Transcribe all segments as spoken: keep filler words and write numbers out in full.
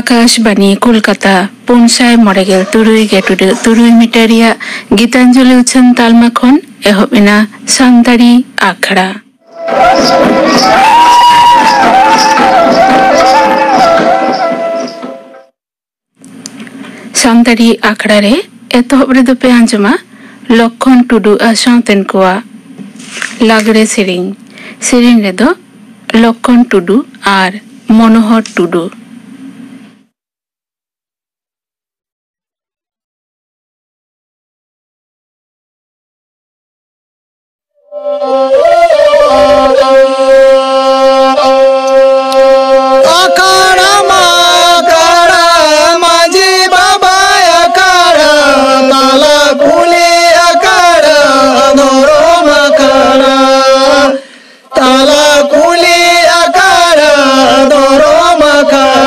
ᱟᱠᱟᱥᱵᱟᱱᱤ ᱠᱳᱞᱠᱟᱛᱟ, ᱯᱩᱱ ᱥᱟᱭ ᱢᱚᱬᱮ ᱜᱮᱞ ᱛᱩᱨᱩᱭ ᱜᱮ ᱴᱩᱰᱟᱹᱜ ᱛᱩᱨᱩᱭ ᱢᱤᱴᱟᱨ ᱨᱮᱭᱟᱜ ᱜᱤᱛᱟᱧᱡᱚᱞᱤ ᱩᱪᱷᱟᱹᱱ ᱛᱟᱞᱢᱟ ᱠᱷᱚᱱ ᱮᱦᱚᱵ ᱮᱱᱟ ᱥᱟᱱᱛᱟᱲᱤ ᱟᱠᱷᱲᱟ᱾ ᱥᱟᱱᱛᱟᱲᱤ ᱟᱠᱷᱲᱟ ᱨᱮ ᱮᱛᱚᱦᱚᱵ ᱨᱮᱫᱚ ᱯᱮ ᱟᱸᱡᱚᱢᱟ ᱞᱚᱠᱠᱷᱚᱱ ᱴᱩᱰᱩ ᱟᱨ ᱥᱟᱶᱛᱮᱱ ᱠᱚᱣᱟᱜ ᱞᱟᱜᱽᱲᱮ ᱥᱮᱨᱮᱧ᱾ ᱥᱮᱨᱮᱧ ᱨᱮᱫᱚ ᱞᱚᱠᱠᱷᱚᱱ ᱴᱩᱰᱩ ᱟᱨ ᱢᱚᱱᱳᱦᱚᱨ ᱴᱩᱰᱩ᱾ ᱟᱠᱷᱲᱟ ᱢᱟ ᱟᱠᱷᱲᱟ, ᱢᱟᱹᱡᱷᱤ ᱵᱟᱵᱟ ᱟᱠᱷᱲᱟ, ᱛᱟᱞᱟ ᱠᱩᱞᱦᱤ ᱟᱠᱷᱲᱟ, ᱫᱷᱚᱨᱚᱢ ᱟᱠᱷᱲᱟ, ᱛᱟᱞᱟ ᱠᱩᱞᱦᱤ ᱟᱠᱷᱲᱟ, ᱫᱷᱚᱨᱚᱢ ᱟᱠᱷᱲᱟ᱾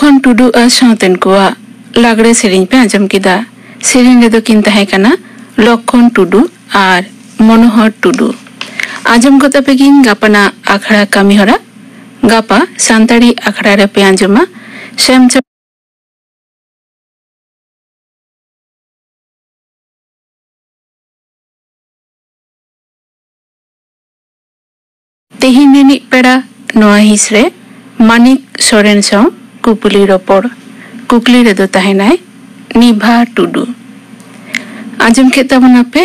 ᱞᱚᱠᱠᱷᱚᱱ ᱴᱩᱰᱩ ᱟᱨ ᱥᱟᱶᱛᱮᱱ ᱠᱚᱣᱟᱜ ᱞᱟᱜᱽᱲᱮ ᱥᱮᱨᱮᱧ ᱯᱮ ᱟᱸᱡᱚᱢ ᱠᱮᱫᱟ᱾ ᱥᱮᱨᱮᱧ ᱨᱮᱫᱚ ᱠᱤᱱ ᱛᱟᱦᱮᱸ ᱠᱟᱱᱟ ᱞᱚᱠᱠᱷᱚᱱ ᱴᱩᱰᱩ ᱟᱨ ᱢᱚᱱᱳᱦᱚᱨ ᱴᱩᱰᱩ᱾ ᱟᱸᱡᱚᱢ ᱜᱚᱫ ᱟᱯᱮ ᱜᱤᱧ ᱜᱟᱯᱟᱱᱟᱜ ᱟᱠᱷᱲᱟ ᱠᱟᱹᱢᱤᱦᱚᱨᱟ᱾ ᱜᱟᱯᱟ ᱥᱟᱱᱛᱟᱲᱤ ᱟᱠᱷᱲᱟ ᱨᱮᱯᱮ ᱟᱸᱡᱚᱢᱟ ᱥᱮᱢ ᱛᱮᱦᱮᱧ ᱨᱤᱱᱤᱡ ᱯᱮᱲᱟ ᱱᱚᱣᱟ ᱦᱤᱸᱥ ᱨᱮ ᱢᱟᱱᱤᱠ ᱥᱚᱨᱮᱱ ᱥᱟᱶ ᱠᱩᱯᱞᱤ ᱨᱚᱯᱚᱲ᱾ ᱠᱩᱠᱞᱤ ᱨᱮᱫᱚ ᱛᱟᱦᱮᱱᱟᱭ ᱱᱤᱵᱷᱟ ᱴᱩᱰᱩ᱾ ᱟᱸᱡᱚᱢ ᱠᱮᱫ ᱛᱟᱵᱚᱱᱟᱯᱮ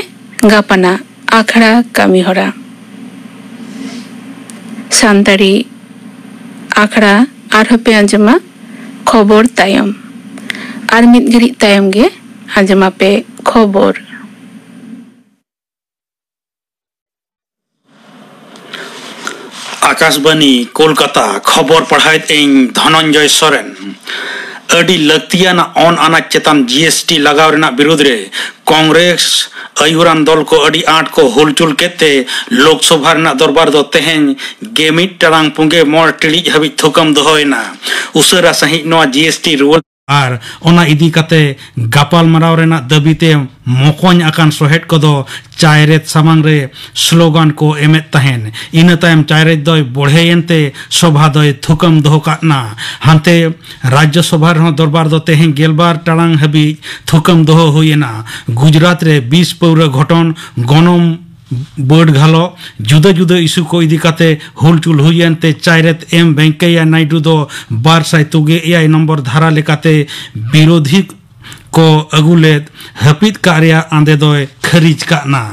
ᱜᱟᱯᱟᱱᱟᱜ ᱟᱠᱷᱲᱟ ᱠᱟᱹᱢᱤᱦᱚᱨᱟ᱾ ᱥᱟᱱᱛᱟᱲᱤ ᱟᱠᱷᱲᱟ ᱟᱨᱦᱚᱸ ᱯᱮ ᱟᱸᱡᱚᱢᱟ ᱠᱷᱚᱵᱚᱨ ᱛᱟᱭᱚᱢ᱾ ᱟᱨ ᱢᱤᱫ ᱜᱷᱟᱹᱲᱤᱡ ᱛᱟᱭᱚᱢ ᱜᱮ ᱟᱸᱡᱚᱢᱟᱯᱮ ᱠᱷᱚᱵᱚᱨ᱾ ᱟᱠᱟᱥᱵᱟᱱᱤ ᱠᱳᱞᱠᱟᱛᱟ, ᱠᱷᱚᱵᱚᱨ ᱯᱟᱲᱦᱟᱣᱮᱫ ᱟᱹᱧ ᱫᱷᱚᱱᱚᱱᱡᱚᱭ ᱥᱚᱨᱮᱱ᱾ ᱟᱹᱰᱤ ᱞᱟᱹᱠᱛᱤᱭᱟᱱ ᱚᱱ ᱟᱱᱟᱡ ᱪᱮᱛᱟᱱ ᱡᱤ ᱮᱥ ᱴᱤ ᱞᱟᱜᱟᱣ ᱨᱮᱱᱟᱜ ᱵᱤᱨᱩᱫᱽ ᱨᱮ ᱠᱚᱝᱜᱨᱮᱥ ᱟᱹᱭᱩᱨᱟᱱ ᱫᱚᱞ ᱠᱚ ᱟᱹᱰᱤ ᱟᱸᱴ ᱠᱚ ᱦᱩᱞᱪᱩᱞ ᱠᱮᱫ ᱛᱮ ᱞᱳᱠᱥᱚᱵᱷᱟ ᱨᱮᱱᱟᱜ ᱫᱚᱨᱵᱟᱨ ᱫᱚ ᱛᱮᱦᱮᱧ ᱜᱮ ᱢᱤᱫ ᱴᱟᱲᱟᱝ ᱯᱩᱸᱜᱮ ᱢᱚᱬᱮ ᱴᱤᱲᱤᱡ ᱦᱟᱹᱵᱤᱡ ᱛᱷᱩᱠᱟᱹᱢ ᱫᱚᱦᱚᱭᱮᱱᱟ᱾ ᱩᱥᱟᱹᱨᱟ ᱥᱟᱺᱦᱤᱡ ᱱᱚᱣᱟ ᱡᱤ ᱮᱥ ᱴᱤ ᱨᱩᱣᱟᱹᱲ ᱟᱨ ᱚᱱᱟ ᱤᱫᱤ ᱠᱟᱛᱮ ᱜᱟᱯᱟᱞᱢᱟᱨᱟᱣ ᱨᱮᱱᱟᱜ ᱫᱟᱹᱵᱤ ᱛᱮ ᱢᱚᱠᱚᱧ ᱟᱠᱟᱱ ᱥᱚᱦᱮᱫ ᱠᱚᱫᱚ ᱪᱟᱭᱨᱮᱛ ᱥᱟᱢᱟᱝ ᱨᱮ ᱥᱞᱳᱜᱟᱱ ᱠᱚ ᱮᱢᱮᱫ ᱛᱟᱦᱮᱸᱱ᱾ ᱤᱱᱟᱹ ᱛᱟᱭᱚᱢ ᱪᱟᱭᱨᱮᱛ ᱫᱚᱭ ᱵᱚᱲᱦᱮᱭᱮᱱ ᱛᱮ ᱥᱚᱵᱷᱟ ᱫᱚᱭ ᱛᱷᱩᱠᱟᱹᱢ ᱫᱚᱦᱚ ᱠᱟᱫ ᱱᱟ᱾ ᱦᱟᱱᱛᱮ ᱨᱟᱡᱽᱡᱚ ᱥᱚᱵᱷᱟ ᱨᱮᱦᱚᱸ ᱫᱚᱨᱵᱟᱨ ᱫᱚ ᱛᱮᱦᱮᱧ ᱜᱮᱞᱵᱟᱨ ᱴᱟᱲᱟᱝ ᱦᱟᱹᱵᱤᱡ ᱛᱷᱩᱠᱟᱹᱢ ᱫᱚᱦᱚ ᱦᱩᱭ ᱮᱱᱟ᱾ ᱜᱩᱡᱽᱨᱟᱴ ᱨᱮ ᱵᱤᱥ ᱯᱟᱹᱣᱨᱟᱹ ᱜᱷᱚᱴᱚᱱ, ᱜᱚᱱᱚᱝ ᱵᱟᱹᱰ ᱜᱷᱟᱞᱚᱜ, ᱡᱩᱫᱟᱹ ᱡᱩᱫᱟᱹ ᱤᱥᱩ ᱠᱚ ᱤᱫᱤ ᱠᱟᱛᱮ ᱦᱩᱞᱪᱩᱞ ᱦᱩᱭᱮᱱ ᱛᱮ ᱪᱟᱭᱨᱮᱛ ᱮᱢ ᱵᱮᱝᱠᱮᱭᱟ ᱱᱟᱭᱰᱩ ᱫᱚ ᱵᱟᱨ ᱥᱟᱭ ᱛᱩᱜᱮ ᱮᱭᱟᱭ ᱱᱚᱢᱵᱚᱨ ᱫᱷᱟᱨᱟ ᱞᱮᱠᱟᱛᱮ ᱵᱤᱨᱳᱫᱷᱤ ᱠᱚ ᱟᱹᱜᱩ ᱞᱮᱫ ᱦᱟᱹᱯᱤᱫ ᱠᱟᱜ ᱨᱮᱭᱟᱜ ᱟᱸᱫᱮ ᱫᱚᱭ ᱠᱷᱟᱹᱨᱤᱡ ᱠᱟᱜ ᱱᱟ᱾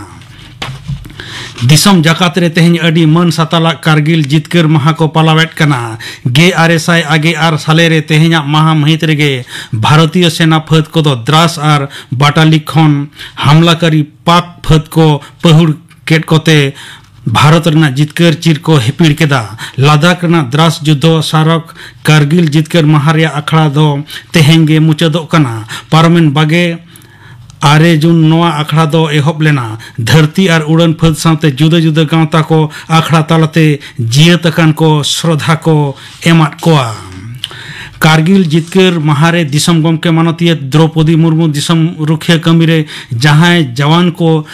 ᱫᱤᱥᱚᱢ ᱡᱟᱠᱟᱛ ᱨᱮ ᱛᱮᱦᱮᱧ ᱟᱹᱰᱤ ᱢᱟᱹᱱ ᱥᱟᱛᱟᱞᱟᱜ ᱠᱟᱨᱜᱤᱞ ᱡᱤᱛᱠᱟᱹᱨ ᱢᱟᱦᱟ ᱠᱚ ᱯᱟᱞᱟᱣᱮᱫ ᱠᱟᱱᱟ᱾ ᱜᱮᱞ ᱟᱨᱮ ᱥᱟᱭ ᱟᱨᱮ ᱜᱮᱞ ᱟᱨ ᱥᱟᱞᱮ ᱨᱮ ᱛᱮᱦᱮᱧᱟᱜ ᱢᱟᱦᱟ ᱢᱟᱹᱦᱤᱛ ᱨᱮᱜᱮ ᱵᱷᱟᱨᱚᱛᱤᱭᱚ ᱥᱮᱱᱟ ᱯᱷᱟᱹᱫ ᱠᱚᱫᱚ ᱫᱨᱟᱥ ᱟᱨ ᱵᱟᱴᱟᱞᱤ ᱠᱷᱚᱱ ᱦᱟᱢᱞᱟᱠᱟᱨᱤ ᱯᱟᱠ ᱯᱷᱟᱹᱫ ᱠᱚ ᱯᱟᱹᱦᱩᱲ ᱠᱮᱫ ᱠᱚᱛᱮ ᱵᱷᱟᱨᱚᱛ ᱨᱮᱱᱟᱜ ᱡᱤᱛᱠᱟᱹᱨ ᱪᱤᱨ ᱠᱚ ᱦᱤᱯᱤᱲ ᱠᱮᱫᱟ᱾ ᱞᱟᱫᱟᱠᱷ ᱨᱮᱱᱟᱜ ᱫᱨᱟᱥ ᱡᱩᱫᱽᱫᱷᱚ ᱥᱟᱨᱚᱠ ᱠᱟᱨᱜᱤᱞ ᱡᱤᱛᱠᱟᱹᱨ ᱢᱟᱦᱟ ᱨᱮᱭᱟᱜ ᱟᱠᱷᱲᱟ ᱫᱚ ᱛᱮᱦᱮᱧ ᱜᱮ ᱢᱩᱪᱟᱹᱫᱚᱜ ᱠᱟᱱᱟ᱾ ᱯᱟᱨᱚᱢᱮᱱ ᱵᱟᱜᱮ ᱟᱨᱮ ᱡᱩᱱ ᱱᱚᱣᱟ ᱟᱠᱷᱲᱟ ᱫᱚ ᱮᱦᱚᱵ ᱞᱮᱱᱟ᱾ ᱫᱷᱟᱹᱨᱛᱤ ᱟᱨ ᱩᱰᱟᱹᱱ ᱯᱷᱟᱹᱫ ᱥᱟᱶᱛᱮ ᱡᱩᱫᱟᱹ ᱡᱩᱫᱟᱹ ᱜᱟᱶᱛᱟ ᱠᱚ ᱟᱠᱷᱲᱟ ᱛᱟᱞᱟᱛᱮ ᱡᱤᱭᱟᱹᱛ ᱟᱠᱟᱱ ᱠᱚ ᱥᱨᱚᱫᱷᱟ ᱠᱚ ᱮᱢᱟᱫ ᱠᱚᱣᱟ᱾ ᱠᱟᱨᱜᱤᱞ ᱡᱤᱛᱠᱟᱹᱨ ᱢᱟᱦᱟ ᱨᱮ ᱫᱤᱥᱚᱢ ᱜᱚᱢᱠᱮ ᱢᱟᱱᱚᱛᱤᱭᱟᱹ ᱫᱨᱚᱯᱚᱫᱤ ᱢᱩᱨᱢᱩ ᱫᱤᱥᱚᱢ ᱨᱩᱠᱷᱤᱭᱟᱹ ᱠᱟᱹᱢᱤ ᱨᱮ ᱡᱟᱦᱟᱸᱭ ᱡᱟᱣᱟᱱ ᱠᱚ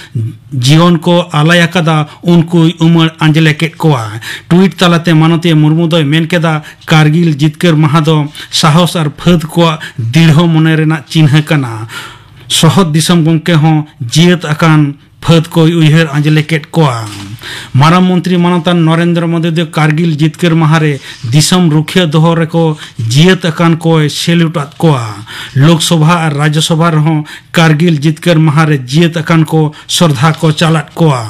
ᱡᱤᱭᱚᱱ ᱠᱚ ᱟᱞᱟᱭ ᱟᱠᱟᱫᱟ, ᱩᱱᱠᱩᱭ ᱩᱢᱟᱹᱲ ᱟᱸᱡᱽᱞᱮ ᱠᱮᱫ ᱠᱚᱣᱟ᱾ ᱴᱩᱭᱤᱴ ᱛᱟᱞᱟᱛᱮ ᱢᱟᱱᱚᱛᱤᱭᱟᱹ ᱢᱩᱨᱢᱩ ᱫᱚᱭ ᱢᱮᱱ ᱠᱮᱫᱟ, ᱠᱟᱨᱜᱤᱞ ᱡᱤᱛᱠᱟᱹᱨ ᱢᱟᱦᱟ ᱫᱚ ᱥᱟᱦᱚᱥ ᱟᱨ ᱯᱷᱟᱹᱫ ᱠᱚᱣᱟᱜ ᱫᱤᱲᱦᱚ ᱢᱚᱱᱮ ᱨᱮᱱᱟᱜ ᱪᱤᱱᱦᱟᱹ ᱠᱟᱱᱟ᱾ ᱥᱚᱦᱚᱫ ᱫᱤᱥᱚᱢ ᱜᱚᱢᱠᱮ ᱦᱚᱸ ᱡᱤᱭᱟᱹᱛ ᱟᱠᱟᱱ ᱯᱷᱟᱹᱫ ᱠᱚᱭ ᱩᱭᱦᱟᱹᱨ ᱟᱸᱡᱽᱞᱮ ᱠᱮᱫ ᱠᱚᱣᱟ᱾ ᱢᱟᱨᱟᱝ ᱢᱚᱱᱛᱨᱤ ᱢᱟᱱᱚᱛᱟᱱ ᱱᱚᱨᱮᱱᱫᱨᱚ ᱢᱳᱫᱤ ᱫᱚ ᱠᱟᱨᱜᱤᱞ ᱡᱤᱛᱠᱟᱹᱨ ᱢᱟᱦᱟ ᱨᱮ ᱫᱤᱥᱚᱢ ᱨᱩᱠᱷᱤᱭᱟᱹ ᱫᱚᱦᱚ ᱨᱮᱠᱚ ᱡᱤᱭᱟᱹᱛ ᱟᱠᱟᱱ ᱠᱚᱭ ᱥᱮᱞᱩᱴ ᱟᱫ ᱠᱚᱣᱟ᱾ ᱞᱳᱠᱥᱚᱵᱷᱟ ᱟᱨ ᱨᱟᱡᱽᱡᱚᱥᱚᱵᱷᱟ ᱨᱮᱦᱚᱸ ᱠᱟᱨᱜᱤᱞ ᱡᱤᱛᱠᱟᱹᱨ ᱢᱟᱦᱟ ᱨᱮ ᱡᱤᱭᱟᱹᱛ ᱟᱠᱟᱱ ᱠᱚ ᱥᱨᱚᱫᱷᱟ ᱠᱚ ᱪᱟᱞᱟᱫ ᱠᱚᱣᱟ᱾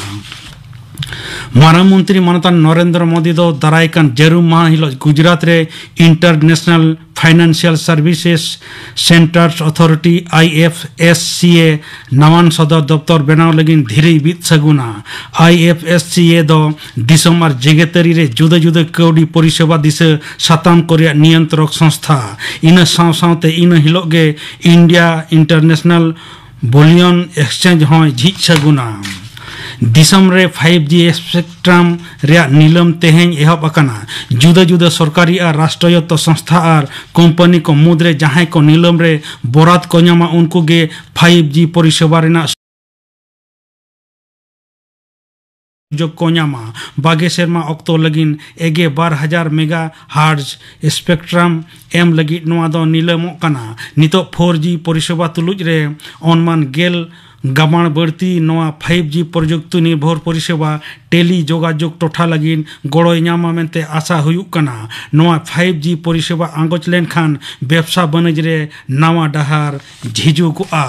ᱢᱟᱨᱟᱝ ᱢᱚᱱᱛᱨᱤ ᱢᱟᱱᱚᱛᱟᱱ ᱱᱚᱨᱮᱱᱫᱨᱚ ᱢᱳᱫᱤ ᱫᱚ ᱫᱟᱨᱟᱭ ᱠᱟᱱ ᱡᱟᱹᱨᱩᱢ ᱢᱟᱦᱟ ᱦᱤᱞᱳᱜ ᱜᱩᱡᱽᱨᱟᱴ ᱨᱮ International Financial Services Standards Authority, I F S C A, ᱱᱟᱣᱟᱱ ᱥᱚᱫᱚᱨ ᱫᱚᱯᱛᱚᱨ ᱵᱮᱱᱟᱣ ᱞᱟᱹᱜᱤᱫ ᱫᱷᱤᱨᱤᱭ ᱵᱤᱫ ᱥᱟᱹᱜᱩᱱᱟ᱾ I F S C A ᱫᱚ ᱫᱤᱥᱚᱢ ᱟᱨ ᱡᱮᱜᱮᱛᱟᱹᱨᱤ ᱨᱮ ᱡᱩᱫᱟᱹ ᱡᱩᱫᱟᱹ ᱠᱟᱹᱣᱰᱤ ᱯᱚᱨᱤᱥᱮᱵᱟ ᱫᱤᱥᱟᱹ ᱥᱟᱛᱟᱢ ᱠᱚ ᱨᱮᱭᱟᱜ ᱱᱤᱭᱚᱱᱛᱨᱚᱠ ᱥᱚᱝᱥᱛᱷᱟ᱾ ᱤᱱᱟᱹ ᱥᱟᱶ ᱥᱟᱶᱛᱮ ᱤᱱᱟᱹ ᱦᱤᱞᱳᱜ ᱜᱮ India International Bullion Exchange ᱦᱚᱸᱭ ᱡᱷᱤᱡ ᱥᱟᱹᱜᱩᱱᱟ᱾ ᱫᱤᱥᱚᱢ ᱨᱮ five G spectrum ᱨᱮᱭᱟᱜ ᱱᱤᱞᱟᱹᱢ ᱛᱮᱦᱮᱧ ᱮᱦᱚᱵ ᱟᱠᱟᱱᱟ᱾ ᱡᱩᱫᱟᱹ ᱡᱩᱫᱟᱹ ᱥᱚᱨᱠᱟᱨᱤ ᱟᱨ ᱨᱟᱥᱴᱨᱚᱭᱚᱛᱛᱚ ᱥᱚᱝᱥᱛᱷᱟ ᱟᱨ ᱠᱳᱢᱯᱟᱱᱤ ᱠᱚ ᱢᱩᱫᱽᱨᱮ ᱡᱟᱦᱟᱸᱭ ᱠᱚ ᱱᱤᱞᱟᱹᱢ ᱨᱮ ᱵᱚᱨᱟᱫ ᱠᱚ ᱧᱟᱢᱟ, ᱩᱱᱠᱩ ᱜᱮ five G ᱯᱚᱨᱤᱥᱮᱵᱟ ᱨᱮᱱᱟᱜ ᱥᱩᱡᱳᱜᱽ ᱠᱚ ᱧᱟᱢᱟ᱾ ᱵᱟᱜᱮ ᱥᱮᱨᱢᱟ ᱚᱠᱛᱚ ᱞᱟᱹᱜᱤᱫ ᱮᱜᱮ ᱵᱟᱨ ᱦᱟᱡᱟᱨ megahertz spectrum ᱮᱢ ᱞᱟᱹᱜᱤᱫ ᱱᱚᱣᱟ ᱫᱚ ᱱᱤᱞᱟᱹᱢᱚᱜ ᱠᱟᱱᱟ᱾ ᱱᱤᱛᱚᱜ four G ᱯᱚᱨᱤᱥᱮᱵᱟ ᱛᱩᱞᱩᱡ ᱨᱮ ᱚᱱᱢᱟᱱ ᱜᱮᱞ ᱜᱟᱵᱟᱬ ᱵᱟᱹᱲᱛᱤ ᱱᱚᱣᱟ five G ᱯᱨᱚᱡᱩᱠᱛᱤ ᱱᱤᱨᱵᱷᱚᱨ ᱯᱚᱨᱤᱥᱮᱵᱟ ᱴᱮᱞᱤ ᱡᱳᱜᱟᱡᱳᱜᱽ ᱴᱚᱴᱷᱟ ᱞᱟᱹᱜᱤᱫ ᱜᱚᱲᱚᱭ ᱧᱟᱢᱟ ᱢᱮᱱᱛᱮ ᱟᱥᱟ ᱦᱩᱭᱩᱜ ᱠᱟᱱᱟ᱾ ᱱᱚᱣᱟ five G ᱯᱚᱨᱤᱥᱮᱵᱟ ᱟᱸᱜᱚᱪ ᱞᱮᱱᱠᱷᱟᱱ ᱵᱮᱵᱽᱥᱟ ᱵᱟᱹᱱᱤᱡᱽ ᱨᱮ ᱱᱟᱣᱟ ᱰᱟᱦᱟᱨ ᱡᱷᱤᱡᱩᱜᱚᱜᱼᱟ᱾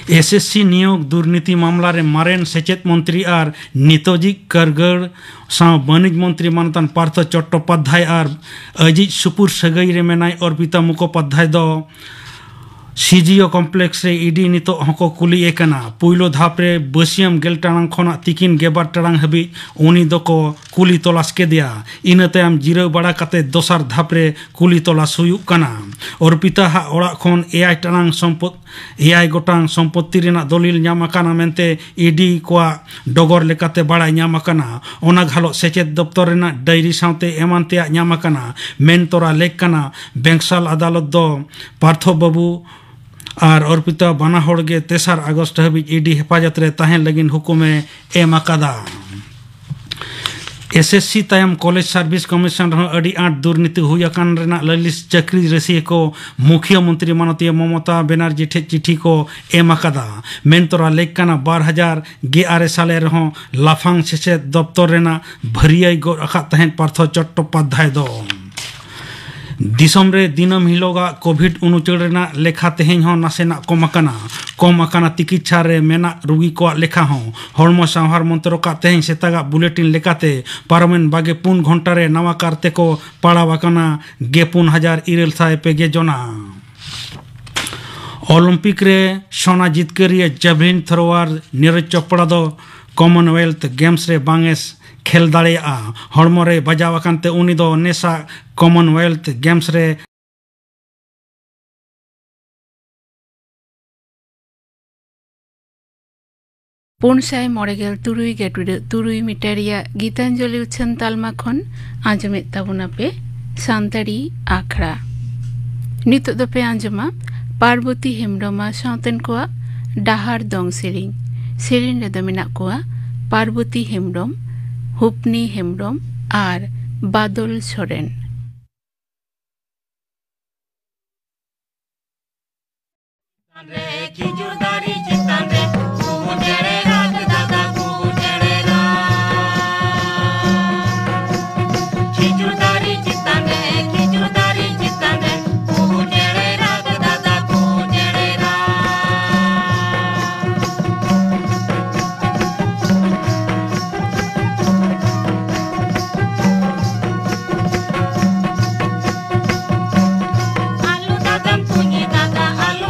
S S C ᱱᱤᱭᱳᱜᱽ ᱫᱩᱨᱱᱤᱛᱤ ᱢᱟᱢᱞᱟ ᱨᱮ ᱢᱟᱨᱮᱱ ᱥᱮᱪᱮᱫ ᱢᱚᱱᱛᱨᱤ ᱟᱨ ᱱᱤᱛᱚᱡᱤ ᱠᱟᱨᱜᱟᱲ ᱥᱟᱶ ᱵᱟᱹᱱᱤᱡᱽ ᱢᱚᱱᱛᱨᱤ ᱢᱟᱱᱚᱛᱟᱱ ᱯᱟᱨᱛᱷᱚ ᱪᱚᱴᱴᱳᱯᱟᱫᱽᱫᱷᱟᱭ ᱟᱨ ᱟᱹᱡᱤᱡ ᱥᱩᱯᱩᱨ ᱥᱟᱹᱜᱟᱹᱭ ᱨᱮ ᱢᱮᱱᱟᱭ ᱚᱨᱯᱤᱛᱟ ᱢᱩᱠᱷᱳᱯᱟᱫᱽᱫᱷᱟᱭ ᱫᱚ ᱥᱤᱡᱤᱭᱳ ᱠᱚᱢᱯᱞᱮᱠᱥ ᱨᱮ ᱤᱰᱤ ᱱᱤᱛᱚᱜ ᱦᱚᱸᱠᱚ ᱠᱩᱞᱤᱭᱮ ᱠᱟᱱᱟ᱾ ᱯᱩᱭᱞᱩ ᱫᱷᱟᱯ ᱨᱮ ᱵᱟᱹᱥᱤᱭᱟᱹᱢ ᱜᱮᱞ ᱴᱟᱲᱟᱝ ᱠᱷᱚᱱᱟᱜ ᱛᱤᱠᱤᱱ ᱜᱮᱞᱵᱟᱨ ᱴᱟᱲᱟᱝ ᱦᱟᱹᱵᱤᱡ ᱩᱱᱤ ᱫᱚᱠᱚ ᱠᱩᱞᱤ ᱛᱚᱞᱟᱥ ᱠᱮᱫᱮᱭᱟ᱾ ᱤᱱᱟᱹ ᱛᱟᱭᱚᱢ ᱡᱤᱨᱟᱹᱣ ᱵᱟᱲᱟ ᱠᱟᱛᱮ ᱫᱚᱥᱟᱨ ᱫᱷᱟᱯ ᱨᱮ ᱠᱩᱞᱤ ᱛᱚᱞᱟᱥ ᱦᱩᱭᱩᱜ ᱠᱟᱱᱟ᱾ ᱚᱨᱯᱤᱛᱟ ᱦᱟᱜ ᱚᱲᱟᱜ ᱠᱷᱚᱱ ᱮᱭᱟᱭ ᱴᱟᱲᱟᱝ ᱥᱚᱢᱯᱚᱛ-, ᱮᱭᱟᱭ ᱜᱚᱴᱟᱝ ᱥᱚᱢᱯᱚᱛᱛᱤ ᱨᱮᱱᱟᱜ ᱫᱚᱞᱤᱞ ᱧᱟᱢ ᱟᱠᱟᱱᱟ ᱢᱮᱱᱛᱮ ᱤᱰᱤ ᱠᱚᱣᱟᱜ ᱰᱚᱜᱚᱨ ᱞᱮᱠᱟᱛᱮ ᱵᱟᱲᱟᱭ ᱧᱟᱢ ᱟᱠᱟᱱᱟ᱾ ᱚᱱᱟ ᱜᱷᱟᱞᱚᱜ ᱥᱮᱪᱮᱫ ᱫᱚᱯᱛᱚᱨ ᱨᱮᱱᱟᱜ ᱰᱟᱭᱨᱤ ᱥᱟᱶᱛᱮ ᱮᱢᱟᱱ ᱛᱮᱭᱟᱜ ᱧᱟᱢ ᱟᱠᱟᱱᱟ᱾ ᱢᱮᱱ ᱛᱚᱨᱟ ᱞᱮᱠ ᱠᱟᱱᱟ, ᱵᱮᱝᱥᱟᱞ ᱟᱫᱟᱞᱚᱛ ᱫᱚ ᱯᱟᱨᱛᱷᱚ ᱵᱟᱹᱵᱩ ᱟᱨ ᱚᱨᱯᱤᱛᱟ ᱵᱟᱱᱟ ᱦᱚᱲ ᱜᱮ ᱛᱮᱥᱟᱨ ᱟᱜᱚᱥᱴ ᱦᱟᱹᱵᱤᱡ ᱤᱰᱤ ᱦᱮᱯᱟᱡᱚᱛ ᱨᱮ ᱛᱟᱦᱮᱱ ᱞᱟᱹᱜᱤᱫ ᱦᱩᱠᱩᱢᱮ ᱮᱢ ᱟᱠᱟᱫᱟ᱾ ᱮᱥ ᱮᱥ ᱥᱤ ᱛᱟᱭᱚᱢ ᱠᱚᱞᱮᱡᱽ ᱥᱟᱨᱵᱷᱤᱥ ᱠᱚᱢᱤᱥᱚᱱ ᱨᱮᱦᱚᱸ ᱟᱹᱰᱤ ᱟᱸᱴ ᱫᱩᱨᱱᱤᱛᱤ ᱦᱩᱭ ᱟᱠᱟᱱ ᱨᱮᱱᱟᱜ ᱞᱟᱹᱞᱤᱥ ᱪᱟᱹᱠᱨᱤ ᱨᱟᱹᱥᱤᱭᱟᱹ ᱠᱚ ᱢᱩᱠᱷᱤᱭᱟᱹ ᱢᱚᱱᱛᱨᱤ ᱢᱟᱱᱚᱛᱤᱭᱟᱹ ᱢᱚᱢᱚᱛᱟ ᱵᱮᱱᱟᱨᱡᱤ ᱴᱷᱮᱱ ᱪᱤᱴᱷᱤ ᱠᱚ ᱮᱢ ᱟᱠᱟᱫᱟ᱾ ᱢᱮᱱ ᱛᱚᱨᱟ ᱞᱮᱠ ᱠᱟᱱᱟ, ᱵᱟᱨ ᱦᱟᱡᱟᱨ ᱜᱮᱞ ᱟᱨᱮ ᱥᱟᱞᱮ ᱨᱮᱦᱚᱸ ᱞᱟᱯᱷᱟᱝ ᱥᱮᱪᱮᱫ ᱫᱚᱯᱛᱚᱨ ᱨᱮᱱᱟᱜ ᱵᱷᱟᱹᱨᱤᱭᱟᱹᱭ ᱜᱚᱫ ᱟᱠᱟᱫ ᱛᱟᱦᱮᱸᱫ ᱯᱟᱨᱛᱷᱚ ᱪᱚᱴᱴᱳᱯᱟᱫᱽᱫᱷᱟᱭ ᱫᱚ᱾ ᱫᱤᱥᱚᱢ ᱨᱮ ᱫᱤᱱᱟᱹᱢ ᱦᱤᱞᱳᱜᱟᱜ ᱠᱳᱵᱷᱤᱰ ᱩᱱᱩᱪᱟᱹᱲ ᱨᱮᱱᱟᱜ ᱞᱮᱠᱷᱟ ᱛᱮᱦᱮᱧ ᱦᱚᱸ ᱱᱟᱥᱮᱱᱟᱜ ᱠᱚᱢ ᱟᱠᱟᱱᱟ᱾ ᱠᱚᱢ ᱟᱠᱟᱱᱟ ᱛᱤᱠᱤᱪᱪᱷᱟ ᱨᱮ ᱢᱮᱱᱟᱜ ᱨᱩᱜᱤ ᱠᱚᱣᱟᱜ ᱞᱮᱠᱷᱟ ᱦᱚᱸ᱾ ᱦᱚᱲᱢᱚ ᱥᱟᱶᱦᱟᱨ ᱢᱚᱱᱛᱨᱚᱠᱟᱜ ᱛᱮᱦᱮᱧ ᱥᱮᱛᱟᱜᱟᱜ ᱵᱩᱞᱮᱴᱤᱱ ᱞᱮᱠᱟᱛᱮ ᱯᱟᱨᱚᱢᱮᱱ ᱵᱟᱜᱮ ᱯᱩᱱ ᱜᱷᱚᱱᱴᱟ ᱨᱮ ᱱᱟᱣᱟ ᱠᱟᱨᱛᱮ ᱠᱚ ᱯᱟᱲᱟᱣ ᱟᱠᱟᱱᱟ ᱜᱮ ᱯᱩᱱ ᱦᱟᱡᱟᱨ ᱤᱨᱟᱹᱞ ᱥᱟᱭ ᱯᱮ ᱜᱮ ᱡᱚᱱᱟ᱾ ᱚᱞᱤᱢᱯᱤᱠ ᱨᱮ ᱥᱳᱱᱟ ᱡᱤᱛᱠᱟᱹᱨᱤᱭᱟᱹ ᱡᱮᱵᱷᱞᱤᱱ ᱛᱷᱨᱳᱣᱟᱨ ᱱᱤᱨᱚᱡᱽ ᱪᱳᱯᱲᱟ ᱫᱚ ᱠᱚᱢᱚᱱᱣᱮᱞᱛᱷ ᱜᱮᱢᱥ ᱨᱮ ᱵᱟᱝ ᱮ ᱠᱷᱮᱞ ᱫᱟᱲᱮᱭᱟᱜᱼᱟ᱾ ᱦᱚᱲᱢᱚ ᱨᱮ ᱵᱟᱡᱟᱣ ᱟᱠᱟᱱ ᱛᱮ ᱩᱱᱤ ᱫᱚ ᱱᱮᱥᱟᱜ ᱠᱚᱢᱚᱱᱣᱮᱞᱛᱷ ᱜᱮᱢᱥ ᱨᱮ ᱯᱩᱱ ᱥᱟᱭ ᱢᱚᱬᱮ ᱜᱮᱞ ᱛᱩᱨᱩᱭ ᱜᱮᱴ ᱩᱰᱟᱹᱜ ᱛᱩᱨᱩᱭ ᱢᱤᱴᱟᱨ ᱨᱮᱭᱟᱜ ᱜᱤᱛᱟᱧᱡᱚᱞᱤ ᱩᱪᱷᱟᱹᱱ ᱛᱟᱞᱢᱟ ᱠᱷᱚᱱ ᱟᱸᱡᱚᱢᱮᱫ ᱛᱟᱵᱚᱱᱟᱯᱮ ᱥᱟᱱᱛᱟᱲᱤ ᱟᱠᱷᱲᱟ᱾ ᱱᱤᱛᱚᱜ ᱫᱚᱯᱮ ᱟᱸᱡᱚᱢᱟ ᱯᱟᱨᱵᱚᱛᱤ ᱦᱮᱢᱵᱽᱨᱚᱢ ᱟᱨ ᱥᱟᱶᱛᱮᱱ ᱠᱚᱣᱟᱜ ᱰᱟᱦᱟᱨ ᱫᱚᱝ ᱥᱮᱨᱮᱧ᱾ ᱥᱮᱨᱮᱧ ᱨᱮᱫᱚ ᱢᱮᱱᱟᱜ ᱠᱚᱣᱟ ᱯᱟᱨᱵᱚᱛᱤ ᱦᱮᱢᱵᱽᱨᱚᱢ, ᱦᱩᱯᱱᱤ ᱦᱮᱢᱵᱽᱨᱚᱢ ᱟᱨ ᱵᱟᱫᱚᱞ ᱥᱚᱨᱮᱱ᱾ ᱪᱮᱛᱟᱱ ᱨᱮ, ᱠᱷᱤᱡᱩᱨ ᱫᱟᱨᱮ ᱪᱮᱛᱟᱱ ᱨᱮ, ᱠᱩᱦᱩ ᱪᱮᱬᱮ ᱨᱟᱜᱽ ᱫᱟᱫᱟ, ᱠᱩᱦᱩ ᱪᱮᱬᱮ ᱨᱟᱜᱽ᱾ ᱠᱷᱤᱡᱩᱨ ᱫᱟᱨᱮ ᱪᱮᱛᱟᱱ ᱨᱮ, ᱠᱷᱤᱡᱩᱨ ᱫᱟᱨᱮ ᱪᱮᱛᱟᱱ ᱨᱮ, ᱠᱩᱦᱩ ᱪᱮᱬᱮ ᱨᱟᱜᱽ ᱫᱟᱫᱟ, ᱠᱩᱦᱩ ᱪᱮᱬᱮ ᱨᱟᱜᱽ᱾ ᱟᱞᱩ ᱫᱟᱫᱟᱢ ᱛᱩᱧᱮ ᱫᱟᱫᱟ, ᱟᱞᱩ